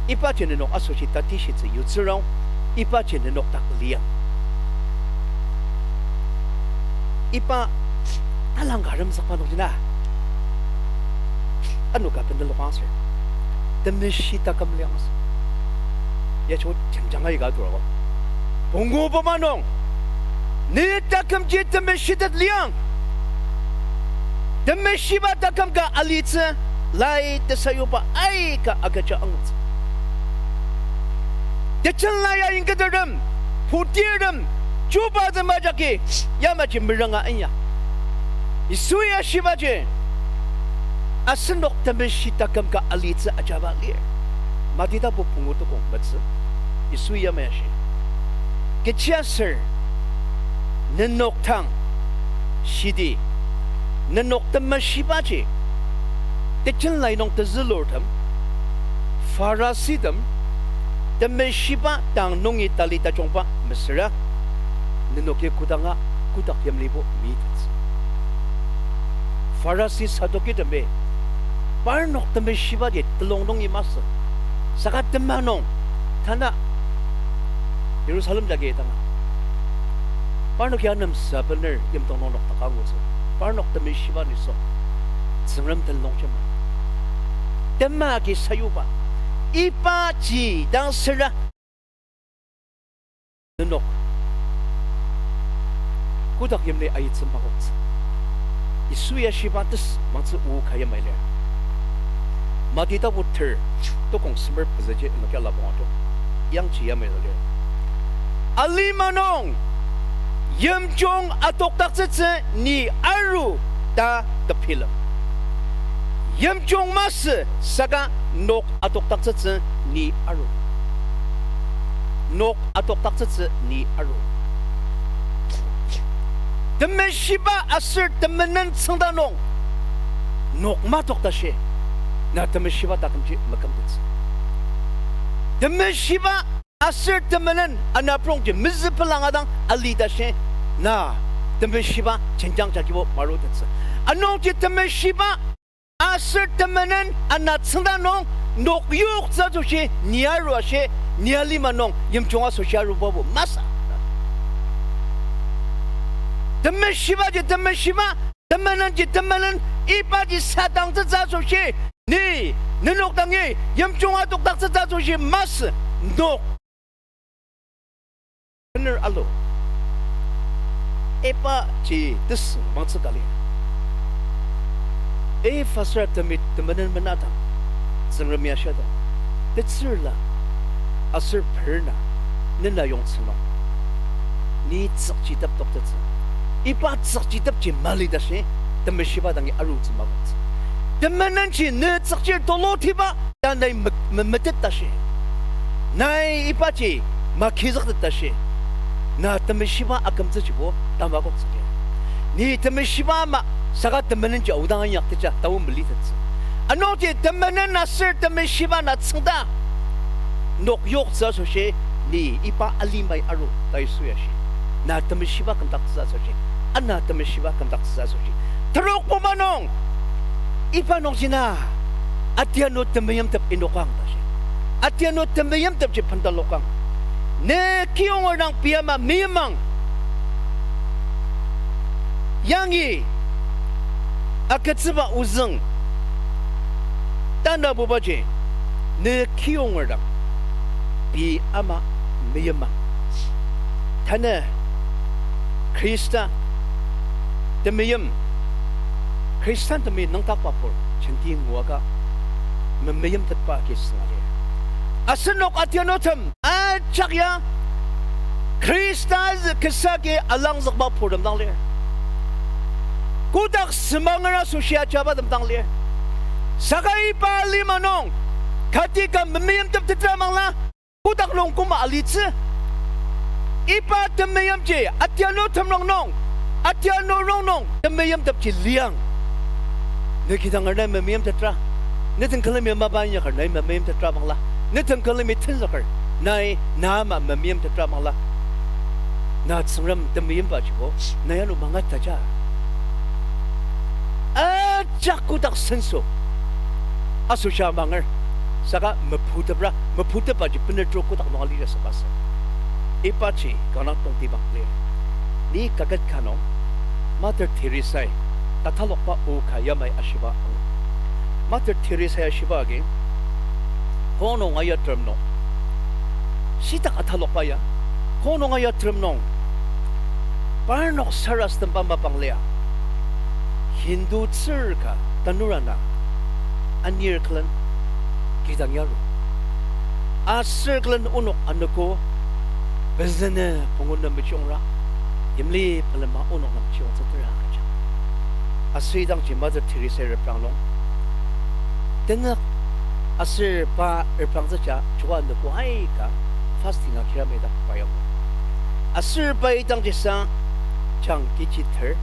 ibaji nenok asoshi tatishitsü yutsürong, ibaji nenok dak liang. Iba talangka aremzükba nungji na, ano ka bendelok aser temeshi taküm liang asü. Ya cho jenjang aika turako. Pungu buma nung, ne takümji temeshitet liang. Temeshiba taküm ka alitsü, lai tesayuba aika agüja angutsü. Tejela ya ingketertem, putirtem, chubatem ajaki, yamaji meranga inya. Yisu ya shibaji, asenok temeshi taküm ka alitsü ajaba lir. Mati tapu pungu tokong metsü, Yisu yamai ashi, kechiaser nenok dang shidi, nenok temeshibaji, tejela nung tezülurtem, Pharisitem, temeshiba dang nungi tali tajungba mesüra, nenoki kodanga kotak yimlibo mitettsü. Pharisi Sadukitemi, parnok temeshibaji telung nungi masü, saka tema nung, tana Jerusalem jagi tanga, parnoki anemsa bener yimdong nung nokdaka ngutsü. Parnok temeshiba nisung, Tsüngrem telung jema, tema agi sayuba, ibaji dang süra nenok kotak yimli aitsü makoktsü. Yisu ya shiba tesü mangtsü o ka yamai lir. Mati tapu ter, tokong semer pezüji enokia lapong ato, yangji yamai lir. Alima nung yimjung atokdaktsütsü ni aru ta tepilem. Yimjung masü saka nok atokdaktsütsü ni aru. Nok atokdaktsütsü ni aru. Temeshiba aser temenen tsüngda nung nok matoktashi, na temeshiba takümji mekümtettsü. Temeshiba aser temenen anaprongji mezüpelang adang alitashi, na temeshiba jenjang jagibo marutettsü. Anungji temeshiba aser temenen ana tsüngda nung nok yoktsü asoshi ni aru ashi, ni alima nung yimjung asoshi arubabo masü. Temeshibaji temeshiba, temenenji temenen, ibaji sadangtsütsü asoshi, ni, nenok dangi yimjung atokdaktsütsü asoshi masü, nok bener alu. Ibaji tesüng mangtsü ka lir. Iba süra temi temenen menadang, Tsüngremi ashidang, tetsürla aser perna nena yongtsü nung, ni tsükchitep toktettsü. Iba tsükchitepji mali tashi, temeshiba dangi arutsü makoktsü. Temenenji ne tsükchir tulutiba ta nai me-, memetet tashi, nai ibaji makizüktet tashi, na temeshiba akümtsüjibo tamakoktsüdi. Ni temeshiba ama saka temenenji aodang inyaktija tao melitettsü. Anungji temenen aser temeshiba na tsüngda nok yoktsü asoshi, ni iba alimai aru ta Yisu ya shi. Na temeshiba kümdaktsü asoshi, ana temeshiba kümdaktsü asoshi. Terok buma nung, iba nungji na, atianu temeimtep inokang tashi, atianu temeimtepji bentalokang. Ne kiyonger dang pei ama meimang. Yangi agütsüba ozüng tanabubaji, ne kiyonger dang pei ama meimang. Tanü Khrista temeim, Khristan temeim nüngdakba pur jenti nguaka memeimtetba agi sünga lir. Asenok atianutem ajak ya Khrista zü kasa agi alangzükba purtem dang lir. Kotak semanger asoshi ajabatem dang lir. Saka iba lima nung, kati ka memeimteptetra mangla, kotak nung koma alitsü. Iba temeimji atianu temrong nung, atianu rongnung temeimtepji liang. Ne kidanger nai memeimtetra. Ne den külemi mapa inyaker nai memeimtetra bangla. Ne den külemi tenzüker nai na ama memeimtetra bangla. Na Tsüngrem temeimbajibo, na yanu mangataja. Ajak kotak senso asoshi amanger, saka meputepra, meputepbaji bener tro kotak nung alirasüba sü. Ibaji kanga tongtibang lir. Ni kaket ka nung Mother Teresa-i tatalokba o ka yamai ashiba angu. Mother Teresa-i ashiba agi, kong nung aya terem nung, shitak atalokba ya, kong nung aya terem nung, parnok sarasademba mapang lia, Hindu tsür ka tanur ana anir külen kidang yaru. Aser külen onok anogo, pezünü pungu nem mechiongra, yimli pelema onok nem chiongtsütera agüja. Aser idangji Mother Teresa reprang nung, tenük aser pa reprangtsüja joko anogo aika fasting akira meda pa yongo. Aser pa idangji sa jang kechi ter,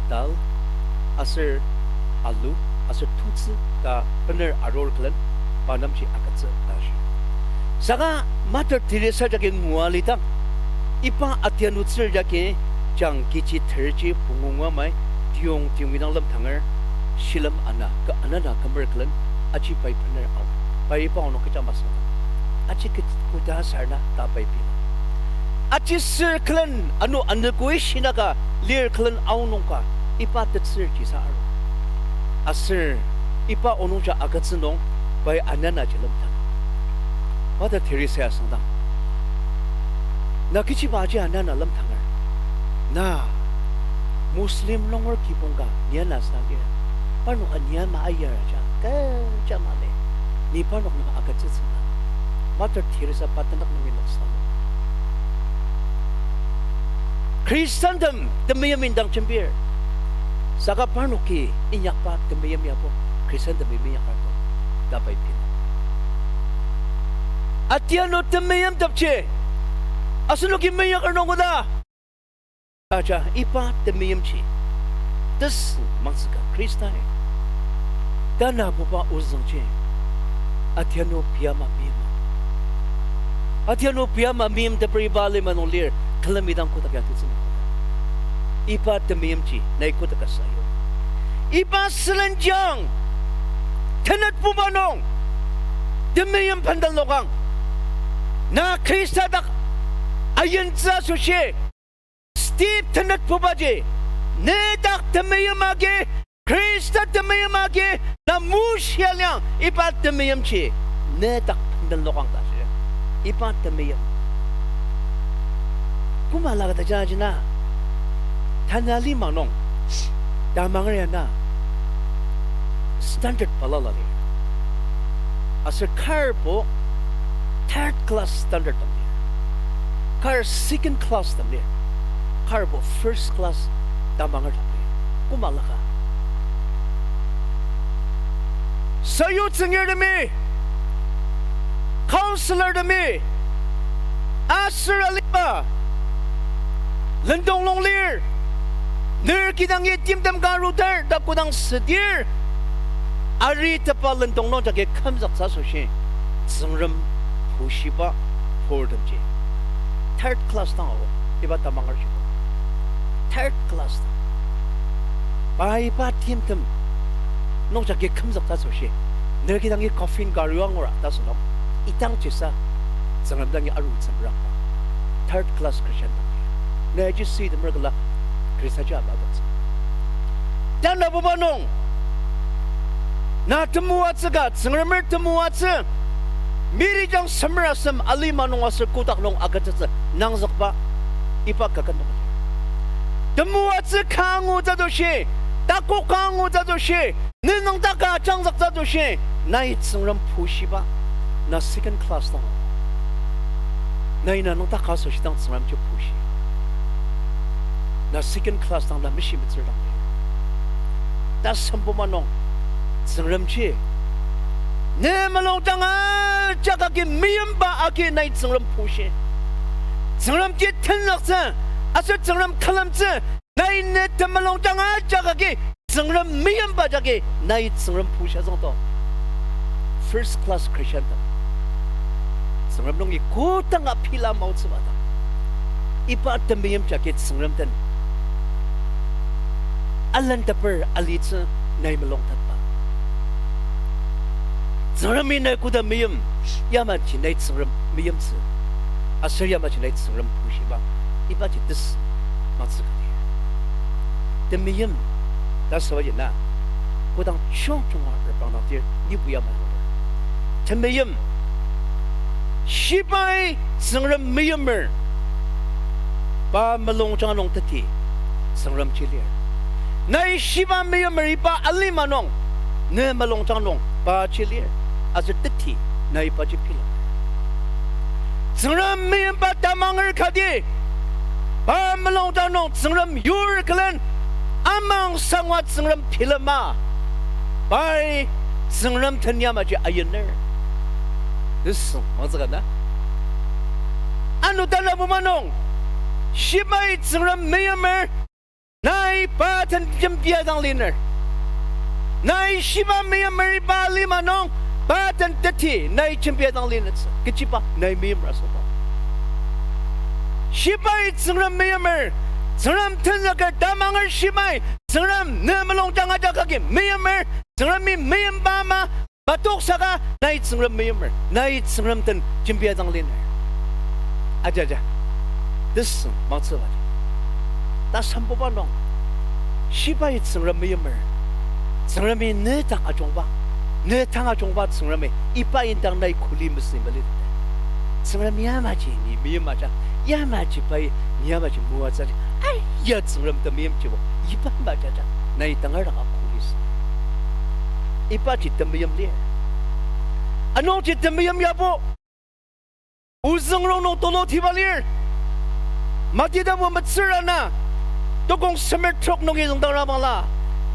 dal, aser alu, aser tutsü ta bener arur külen pa nemji agütsü ta shi. Saka Mother Teresa jagi ngua lidang, iba atianu tsür jagi jang kechi terji pungu ngua amai tiyong tiyongi dang lemtanger, shilem ana, ka anana kümer külen, aji pai bener ao, pai iba onok kecha masüngdang, aji ke-, koda sarna ta pai pila. Aji sür külen ano anogoi shinaka lir külen aonung ka iba tetsürji sa aru. Aser iba onungja agütsü nung pai ananaji lemtang. Mother Teresa asüngdang, na kechiba aji anana lemtanger? Na Muslim nunger kibong ka ni anasa lir. Parnok ania ama ayar aja kecha mali. Ni parnok nem agütsütsü na. Mother Teresa pa tenük nungi noksa nung, Khristantem temeim indang jembir, saka parnoki inyakba temeim yabo Khristantemi meinyaker to ta pai pila. Atianu temeimtepji asenoki meinyaker nung koda aja iba temeimji tesü mangtsüka Khristai tanabuba ozüngji atianu pia ama meima. Atianu pia ama meimteper iba alima nung lir, külemi dang kotak ya tetsü nung koda. Iba temeimji nai kotak ka sayu. Iba sülenjang tenetbuba nung temeim bendel lokang. Na Khrista dak ayimtsü asoshi, step tenetbubaji, ne dak temeim agi, Khrista temeim agi, na mushia liang iba temeimji ne dak bendel lokang ta shi. Iba temeim koma lakata jajina, tanü lima nung tamanger ya na standard balala lir. Aser karbo third class standard tem lir. Kar second class tem lir. Karbo first class tamanger tem lir. Koma laka? Sayu tsüngyartemi, counselortemi, aser aliba lendong nung lir, ner kidangi timtem ka arudir ta kodang südir, aritepba lendong nung jagi kümzüktsü asoshi Tsüngrem pushiba purtemji third class dang ao, iba tamanger shibo. Third class dang. Pai iba timtem nung jagi kümzüktsü asoshi, ner kidangi coffin ka aru angura ta sünung, idangji sa Tsüngrem dangi arutsü merangba third class Christian dang. Na yaji süitemer küla Khristaji ama adoktsü. Tanabuba nung na temoatsü ka, Tsüngremer temoatsü, mirijang semer asem alima nung aser kotak nung agütsütsü nangzükba iba kaket nung temoatsü ka angutsü asoshi, takok ka angutsü asoshi, ne nüngdak ka ajangzüktsü asoshi, nai Tsüngrem pushiba, na second class dang. Nai na nüngdak ka asoshi dang Tsüngremji pushi. Na second class dang, na meshimetsür dang. Tasembuba nung Tsüngremji ne mulungjang ajak agi, meimba agi nai Tsüngrem pushi. Tsüngremji tenzüktsü, aser Tsüngrem külemtsü, nai ne temulungjang ajak agi Tsüngrem meyimba jagi nai Tsüngrem pushia züngdo. First class Christian ta. Tsüngrem nungi kodanga pila maotsüba ta. Iba temeim jagi Tsüngrem den alenteper alitsü nai mulung tatba. Tsüngremi nai koda meim, yamaji nai Tsüngrem meimtsü, aser yamaji nai Tsüngrem pushiba, ibaji tesü matsü kati. Temeim, ta sübaji na, kodang chong chunga repang dang tir, nibo yama. Temeim, shibai Tsüngrem meimer, pa mulungjang nung teti, Tsüngremji lir. Nai shiba meimer iba alima nung, ne mulungjang nung paji lir, aser teti nai paji bilemer. Tsüngrem meimba tamanger kati, pa mulungjang nung Tsüngrem yur külen, amang sangwa Tsüngrem bilema, pai Tsüngrem den yamaji ayiner. Tesüng mangzüka na. Ano tanabuma nung, shibai Tsüngrem meimer, nai pa den jembia dang liner. Nai shiba meimer iba lima nung, pa den teti nai jembia dang linertsü. Kechiba nai meimer asoba. Shibai Tsüngrem meimer, Tsüngrem tenzüker tamanger shibai, Tsüngrem ne mulungjang ajak agi meimer, Tsüngremi meimba ama, matoksaka nai Tsüngrem meimer, nai Tsüngrem den jembia dang liner. Aja, aja. Tesüng mangtsübaji. Tasambuba nung, shibai Tsüngrem meimer, Tsüngremi ne dang ajungba, ne dang ajungba Tsüngremi iba indang nai kuli mesü mali. Tsüngrem yamaji ni meim ajak, yamaji pai ni yamaji moatsüji. Aiya, Tsüngrem temeimjibo iba majaja, nai tangar dang akulisü. Ibaji temeim lir. Anungji temeim yabo ozüng rongnung tulutiba lir. Mati tapu metsür ana, tukong semer trok nungi züngdangra bangla,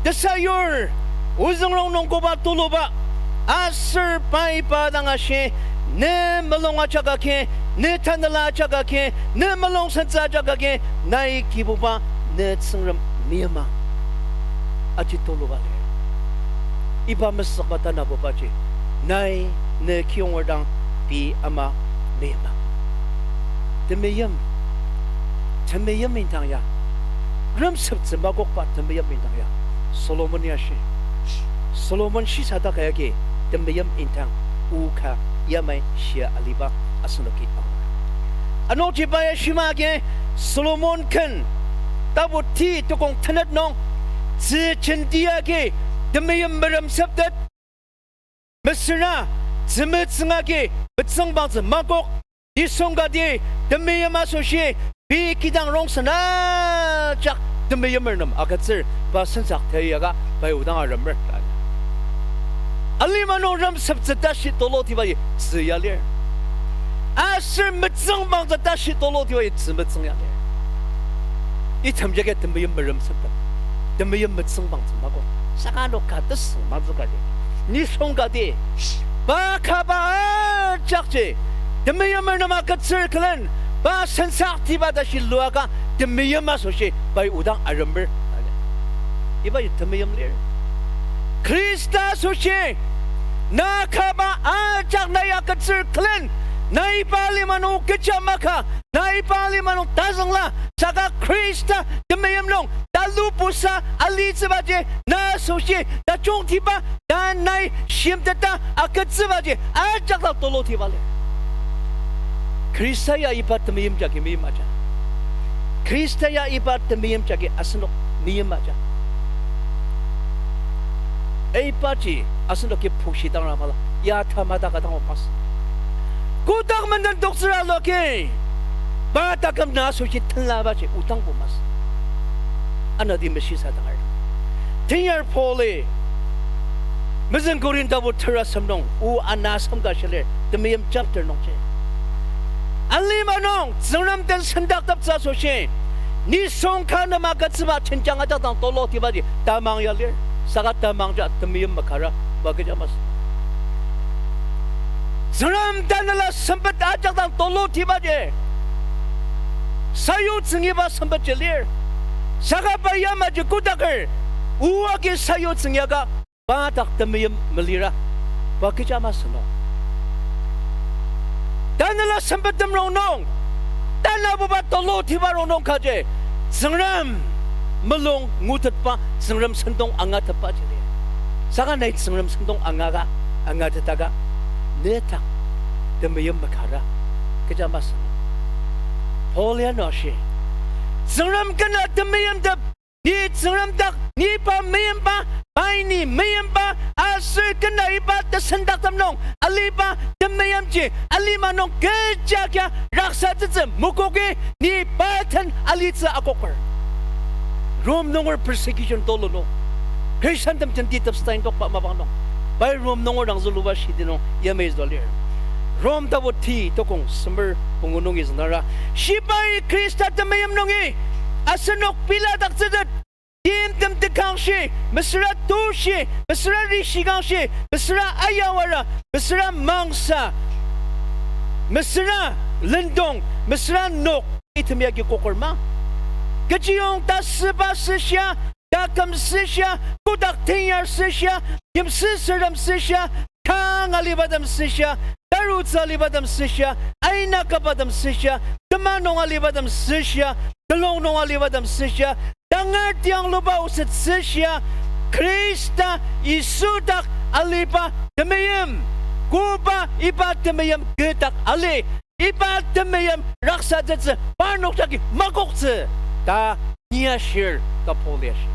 tesayur, ozüng rongnung koba tuluba, aser pai pa dang ashi, ne mulung ajak agi, ne tanela ajak agi, ne mulung sentsü ajak agi, nai Kibuba, ne Tsüngrem meima, aji tuluba lir. Iba mesükba tanabubaji, nai ne kiyonger dang pei ama meima. Temeim, temeim indang ya, remseptsü makokba temeim indang ya, Solomon ya shi. Solomon shisadaka yagi temeim indang o ka yamai shia aliba asenoki ang. Anungji pa ya shima agi Solomon ken tapu ti tukong tenet nung, tzü jenti agi temeim meremseptet, mesüra tzümetsüng agi metsüngbangtsü makok, nisung kati temeim asoshi pei kidang rongsen ajak temeimer nem agütsür, pa sensak teyaka pai odang aremer. Alima nung remseptsü tashi tulutibaji tzü ya lir. Aser metsüngbangtsü tashi tulutibaji tzümetsüng ya lir. Item jagi temeim meremseptet, temeim metsüngbangtsü makok. Saka ano ka tesüng mangzüka lir. Nisung kati, pa kaba ajakji temeimer nem agütsür külen, pa sensaktiba tashi luaka temeim asoshi pai odang aremer. Ibaji temeim lir. Khrista asoshi na kaba ajak nai agütsür külen, nai pa lima nung kecha maka, nai pa lima nung tazüngla, saka Khrista temeim nung talupusa alitsübaji, na asoshi tajungtiba, ta nai shimteta agütsübaji ajak dang tulutiba lir. Khrista ya iba temeim jagi meim aja. Khrista ya iba temeim jagi asenok meim aja. Ibaji asenoki pukshi dangra mala, ya tamata ka dang o masü. Kotak menden toktsür aloki, pa taküm na asoshi tenlabaji odangbo masü. Anati meshisa dangar. Tenyar Pauli mezüng Korinthbo terasem nung o ana asem ka shilir, temeim chapter nungji. Alima nung Tsüngrem den sendakteptsü asoshi, nisung ka nem agütsüba jenjang ajak dang tulutibaji tamang ya lir. Saka tamangja temeim makara pa kecha masü. Tsüngrem tanela sempet ajak dang tulutibaji sayutsüngiba sempetji lir. Saka pa yamaji kotaker, o agi sayutsüng yaka, pa dak temeim melira, pa kecha masü nung. Tanela sempettem rongnung, tanabuba tulutiba rongnung kaji, Tsüngrem mulung ngutetba, Tsüngrem sentong angatetba ji lir. Saka nai Tsüngrem sentong angaka, angatetaka, ne dak temeim makara, kecha masü nung. Paul ya nung ashi, Tsüngrem kena temeimtep, ni Tsüngrem dak, ni pa meimba, pai ni meimba, aser kena iba tesendaktem nung aliba temeimji, alima nung kecha kia raksatettsü makoki, ni pa den alitsü akoker. Rome nunger persecution tulu nung, Christiantem jenti tepseta indokba mapang nung, pai Rome nunger dang züluba shidi nung yamai zülua lir. Rome tapu ti tokong semer pungu nungi züngdara, shibai Khrista temeim nungi asenok piladaktsütet, timtem tekangshi, mesüra tushi, mesüra rishikangshi, mesüra ayawara, mesüra mangsa, mesüra lendong, mesüra nok, item yagi koker ma. Kechiyong tasüba süshia, taküm süshia, kotak tenyar süshia, yimsüsürtem süshia, tang alibatem süshia, tarutsü alibatem süshia, aina kabatem süshia, tema nung alibatem süshia, telong nung alibatem süshia, tangar tiangluba oset süshia, Khrista Yisu dak aliba temeim, koba iba temeim kü dak ali, iba temeim raksatettsü parnok jagi makoktsü ta ni ashir ta Paul ya shi.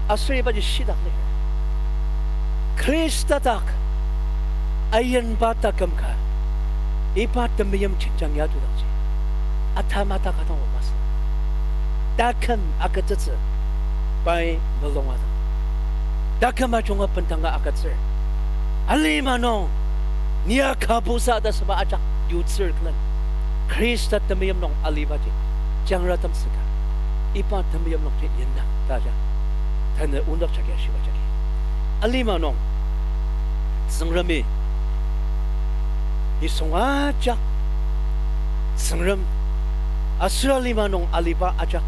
Aser ibaji shitak lir. Khrista dak ayimba taküm ka, iba temeim jenjang ya tudakji, atamata ka dang masü. Taküm agütsütsü pai mulunga dang, taküm ajunga bendanga agütsür. Alima nung, ni ya kabusa ta süba ajak yutsür külen, Khrista temeim nung alibaji jangratemsüka, iba temeim nungji yina ta ja, tanü ondak jagi ashiba jagi. Alima nung, Tsüngremi nisung ajak, Tsüngrem aser alima nung aliba ajak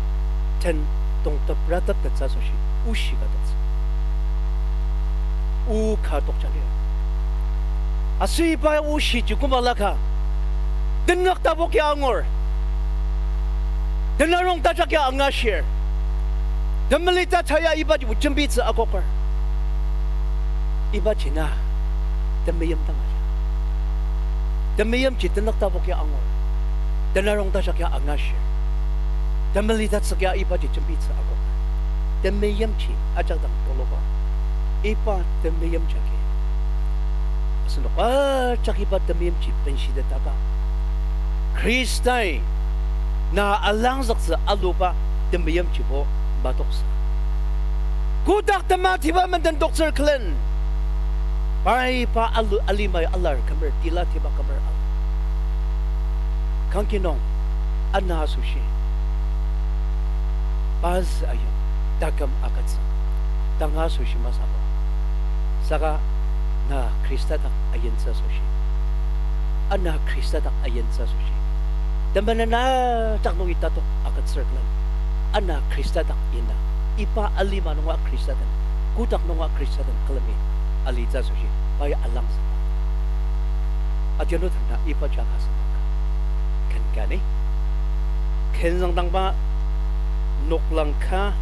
den tongtep rateptettsü asoshi oshi ka toktsü, o ka tokja lir. Aser iba oshiji koma laka, tenük tapoki angur, tenarong tajak ya angashir, temeli tatsü ya ibajibo jembitsü akoker. Ibaji na temeim dang aja. Temeimji tenük tapoki angur, tenarong tajak ya angashir, temeli tatsük ya ibaji jembitsü akoker. Temeimji ajak dang tuluba, iba temeim jagi asenok ajak iba temeimji benshitetaka, Khristai na alangzüktsü aluba temeimjibo matoksa, kotak tematiba menden toktsür külen, pai pa alu alimai alar kümer, tila tiba kümer alu. Kangki nung ana asoshi, pa zü ayong, taküm agütsü, tanga asoshi masü ako. Saka na Khrista dak ayimtsü asoshi, ana Khrista dak ayimtsü asoshi, temenen ajak nungi tatok agütsür külen, ana Khrista dak yina, iba alima nunga Khrista den, kotak nunga Khrista den külemi alitsü asoshi pai alangzükba. Adianu tena iba jaka sema ka, ken ka ni, ken züngdangba noklang ka,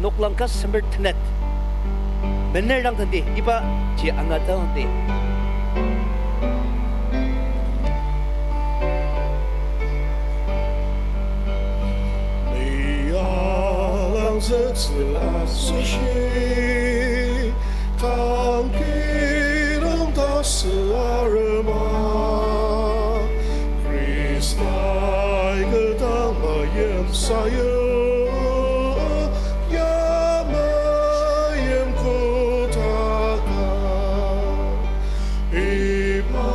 noklang ka semer tenet, mener dang tenti, ibaji angatang tenti. Ni alangzüktsü asoshi, kangki nung tasü arema, Khristai ketang mayim sayu, ya mayim kotaka. Iba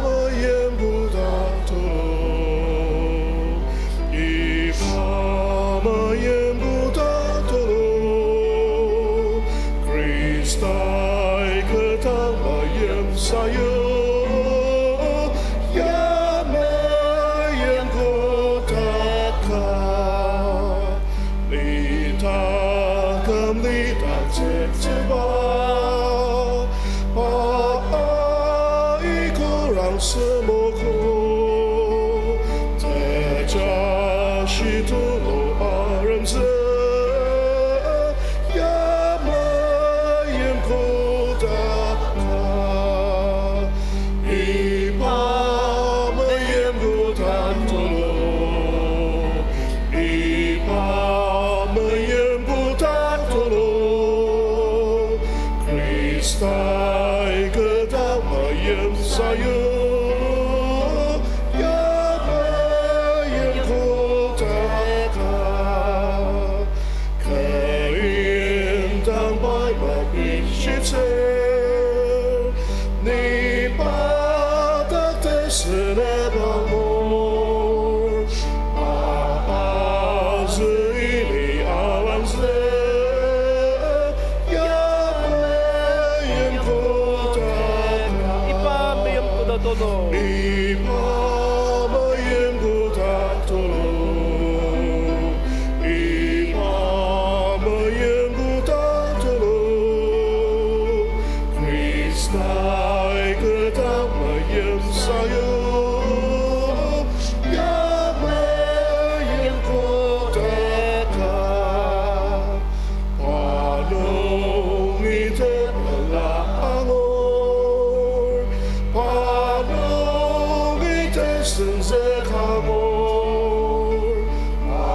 mayim kotak tulu, iba mayim kotak tulu, Khristai ketang mayim sayu, ya mayim kotaka. Ita tsütsüba, pa aiko rang semogo, teja shi tulu aremzü, ya meim koda ka. Iba meim koda tulu, iba meim koda tulu, Khrista-i kü ta meim sayu, ya meim koda ka. Kü indang pai mapishitsü, ni pa dak tesünep angur, a, azü ili alangzü, ya meim koda ka. Iba meim koda tulu. Iba meim koda tulu. Iba meim koda tulu. Khrista-i kü ta meim sayu, ya meim koda ka. Pa nungi tepela angur, pa nungi tesenzük angur, pa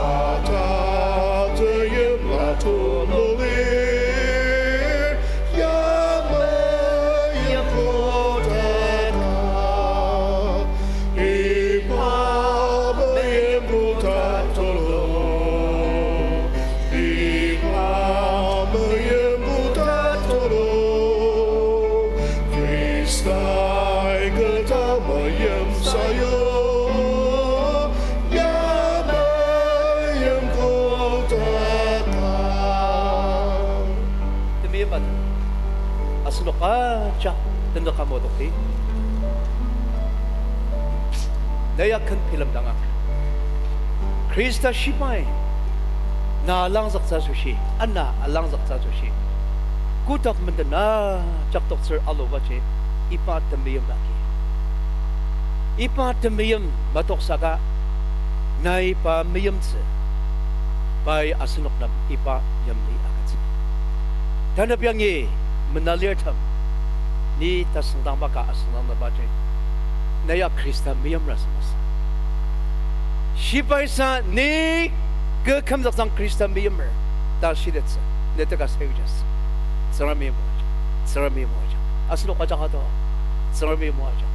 ta teimla tulu lir, ya meim koda ka. Iba meim koda tulu. Iba meim koda tulu. Khrista-i kü ta meim sayu, ya meim koda ka. Temeim asen, asenok ajak tenük amodokti. Na ya ken bilemdanga, Khrista shibai na alangzüktsü asoshi, ana alangzüktsü asoshi, kotak menden ajak toktsür alubaji, iba temeim agi. Iba temeim matoksaka, nai pa meimtsü, pai asenok nem iba yimli agütsü. Tanep yangi menalirtem, ni tasüngdang maka asüngdang nabaji, na ya Khrista meimra sü masü. Shibaisa ni kü kümzüktsüang Khrista meimer ta shitettsü, ne teka sayujasü. Tsüngremi moajang, Tsüngremi moajang. Asenok ajak ato, Tsüngremi moajang,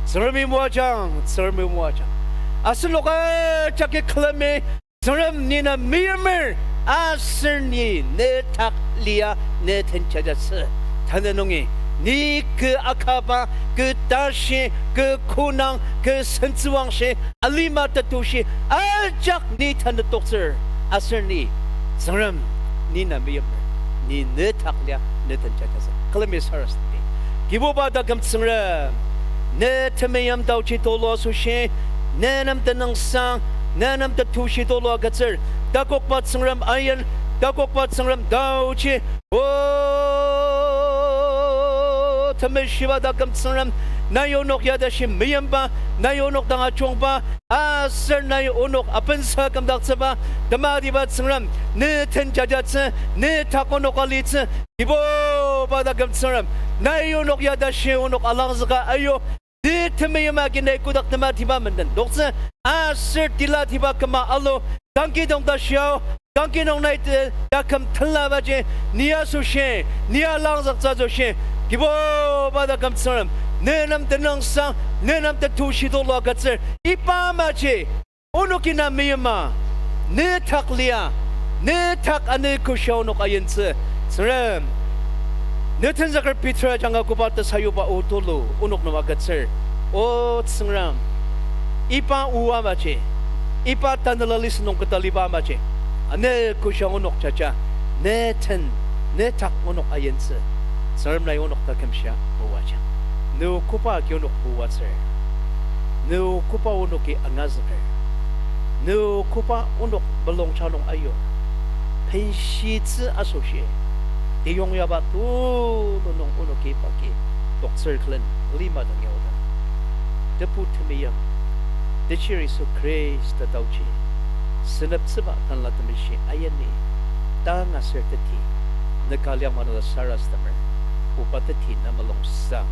Tsüngremi moajang, Tsüngremi moajang. Asenok ajaki külemi, Tsüngrem ni na meimer, aser ni ne tak lia ne den jajatsü. Tanü nungi, ni kü akaba, kü tashi, kü konang, kü sentsüwangshi, alima tetushi, ajak ni tanü toktsür. Aser ni, Tsüngrem, ni na meimer, ni ne tak lia ne den jajatsü. Külemi sarasademdi. Kibuba taküm Tsüngrem, ne temeim taoji tulu asoshi, ne nem tenüngsang, ne nem tetushi tulu agütsür. Takokba Tsüngrem ain, takokba Tsüngrem taoji, O, temeshiba taküm Tsüngrem, nai onok ya tashi meimba, nai onok dang ajungba, aser nai onok apensa kümdaktsüba, tematiba Tsüngrem, ne den jajatsü, ne tak onok alitsü, Kibuba taküm Tsüngrem, nai onok ya tashi onok alangzüka ayu, ne temeim agi nai kotak tematiba menden toktsü, aser tila tiba küma alu, kangki dong tashiao, kangki nung nai te taküm tenlabaji, ni asoshi, ni alangzüktsü asoshi, Kibuba taküm Tsüngrem, ne nem tenüngsang, ne nem tetushi tulu agütsür, iba amaji, onoki na meima, ne tak lia, ne tak anogo shia onok ayintsü, Tsüngrem. Ne tenzüker Peter ajanga koba tesayuba o tulu onok nem agütsür. O Tsüngrem, iba o amaji, iba tanela listen nung ketaliba amaji, anogo shia onok jaja, ne ten, ne tak onok ayintsü. Tsüngrem nai onok taküm shia moajang. Ne koba agi onok moatsür. Ne koba onoki angazüker. Ne koba onok mulungja nung ayu. Benshitsü asoshi, teyongyaba tulu nung onoki iba agi toktsür külen lima dang yaoda, Tebu temeim, Techir Yisu Khrista taoji, Seneptsüba Tanela Temeshi ayani, tang aser teti, neka liang manula sarasademer, oba teti na mulungsang.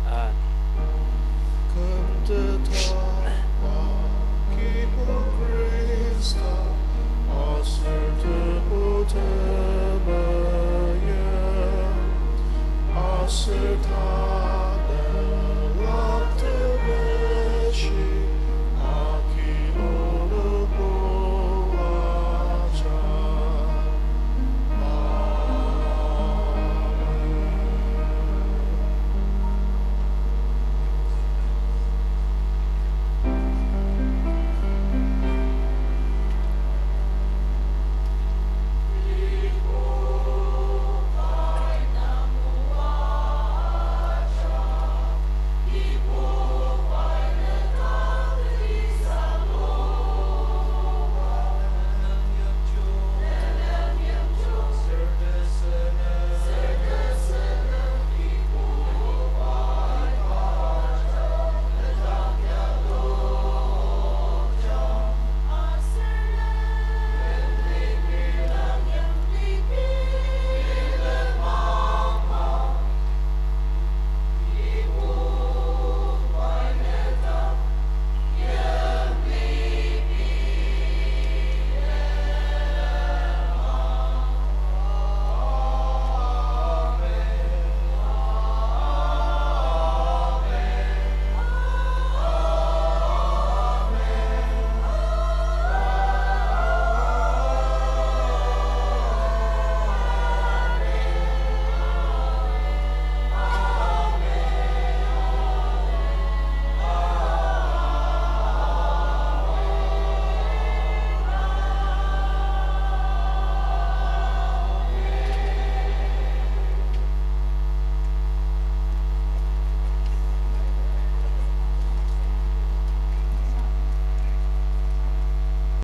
Amen. Kümtetba Kibong Khrista, aser Tebu tema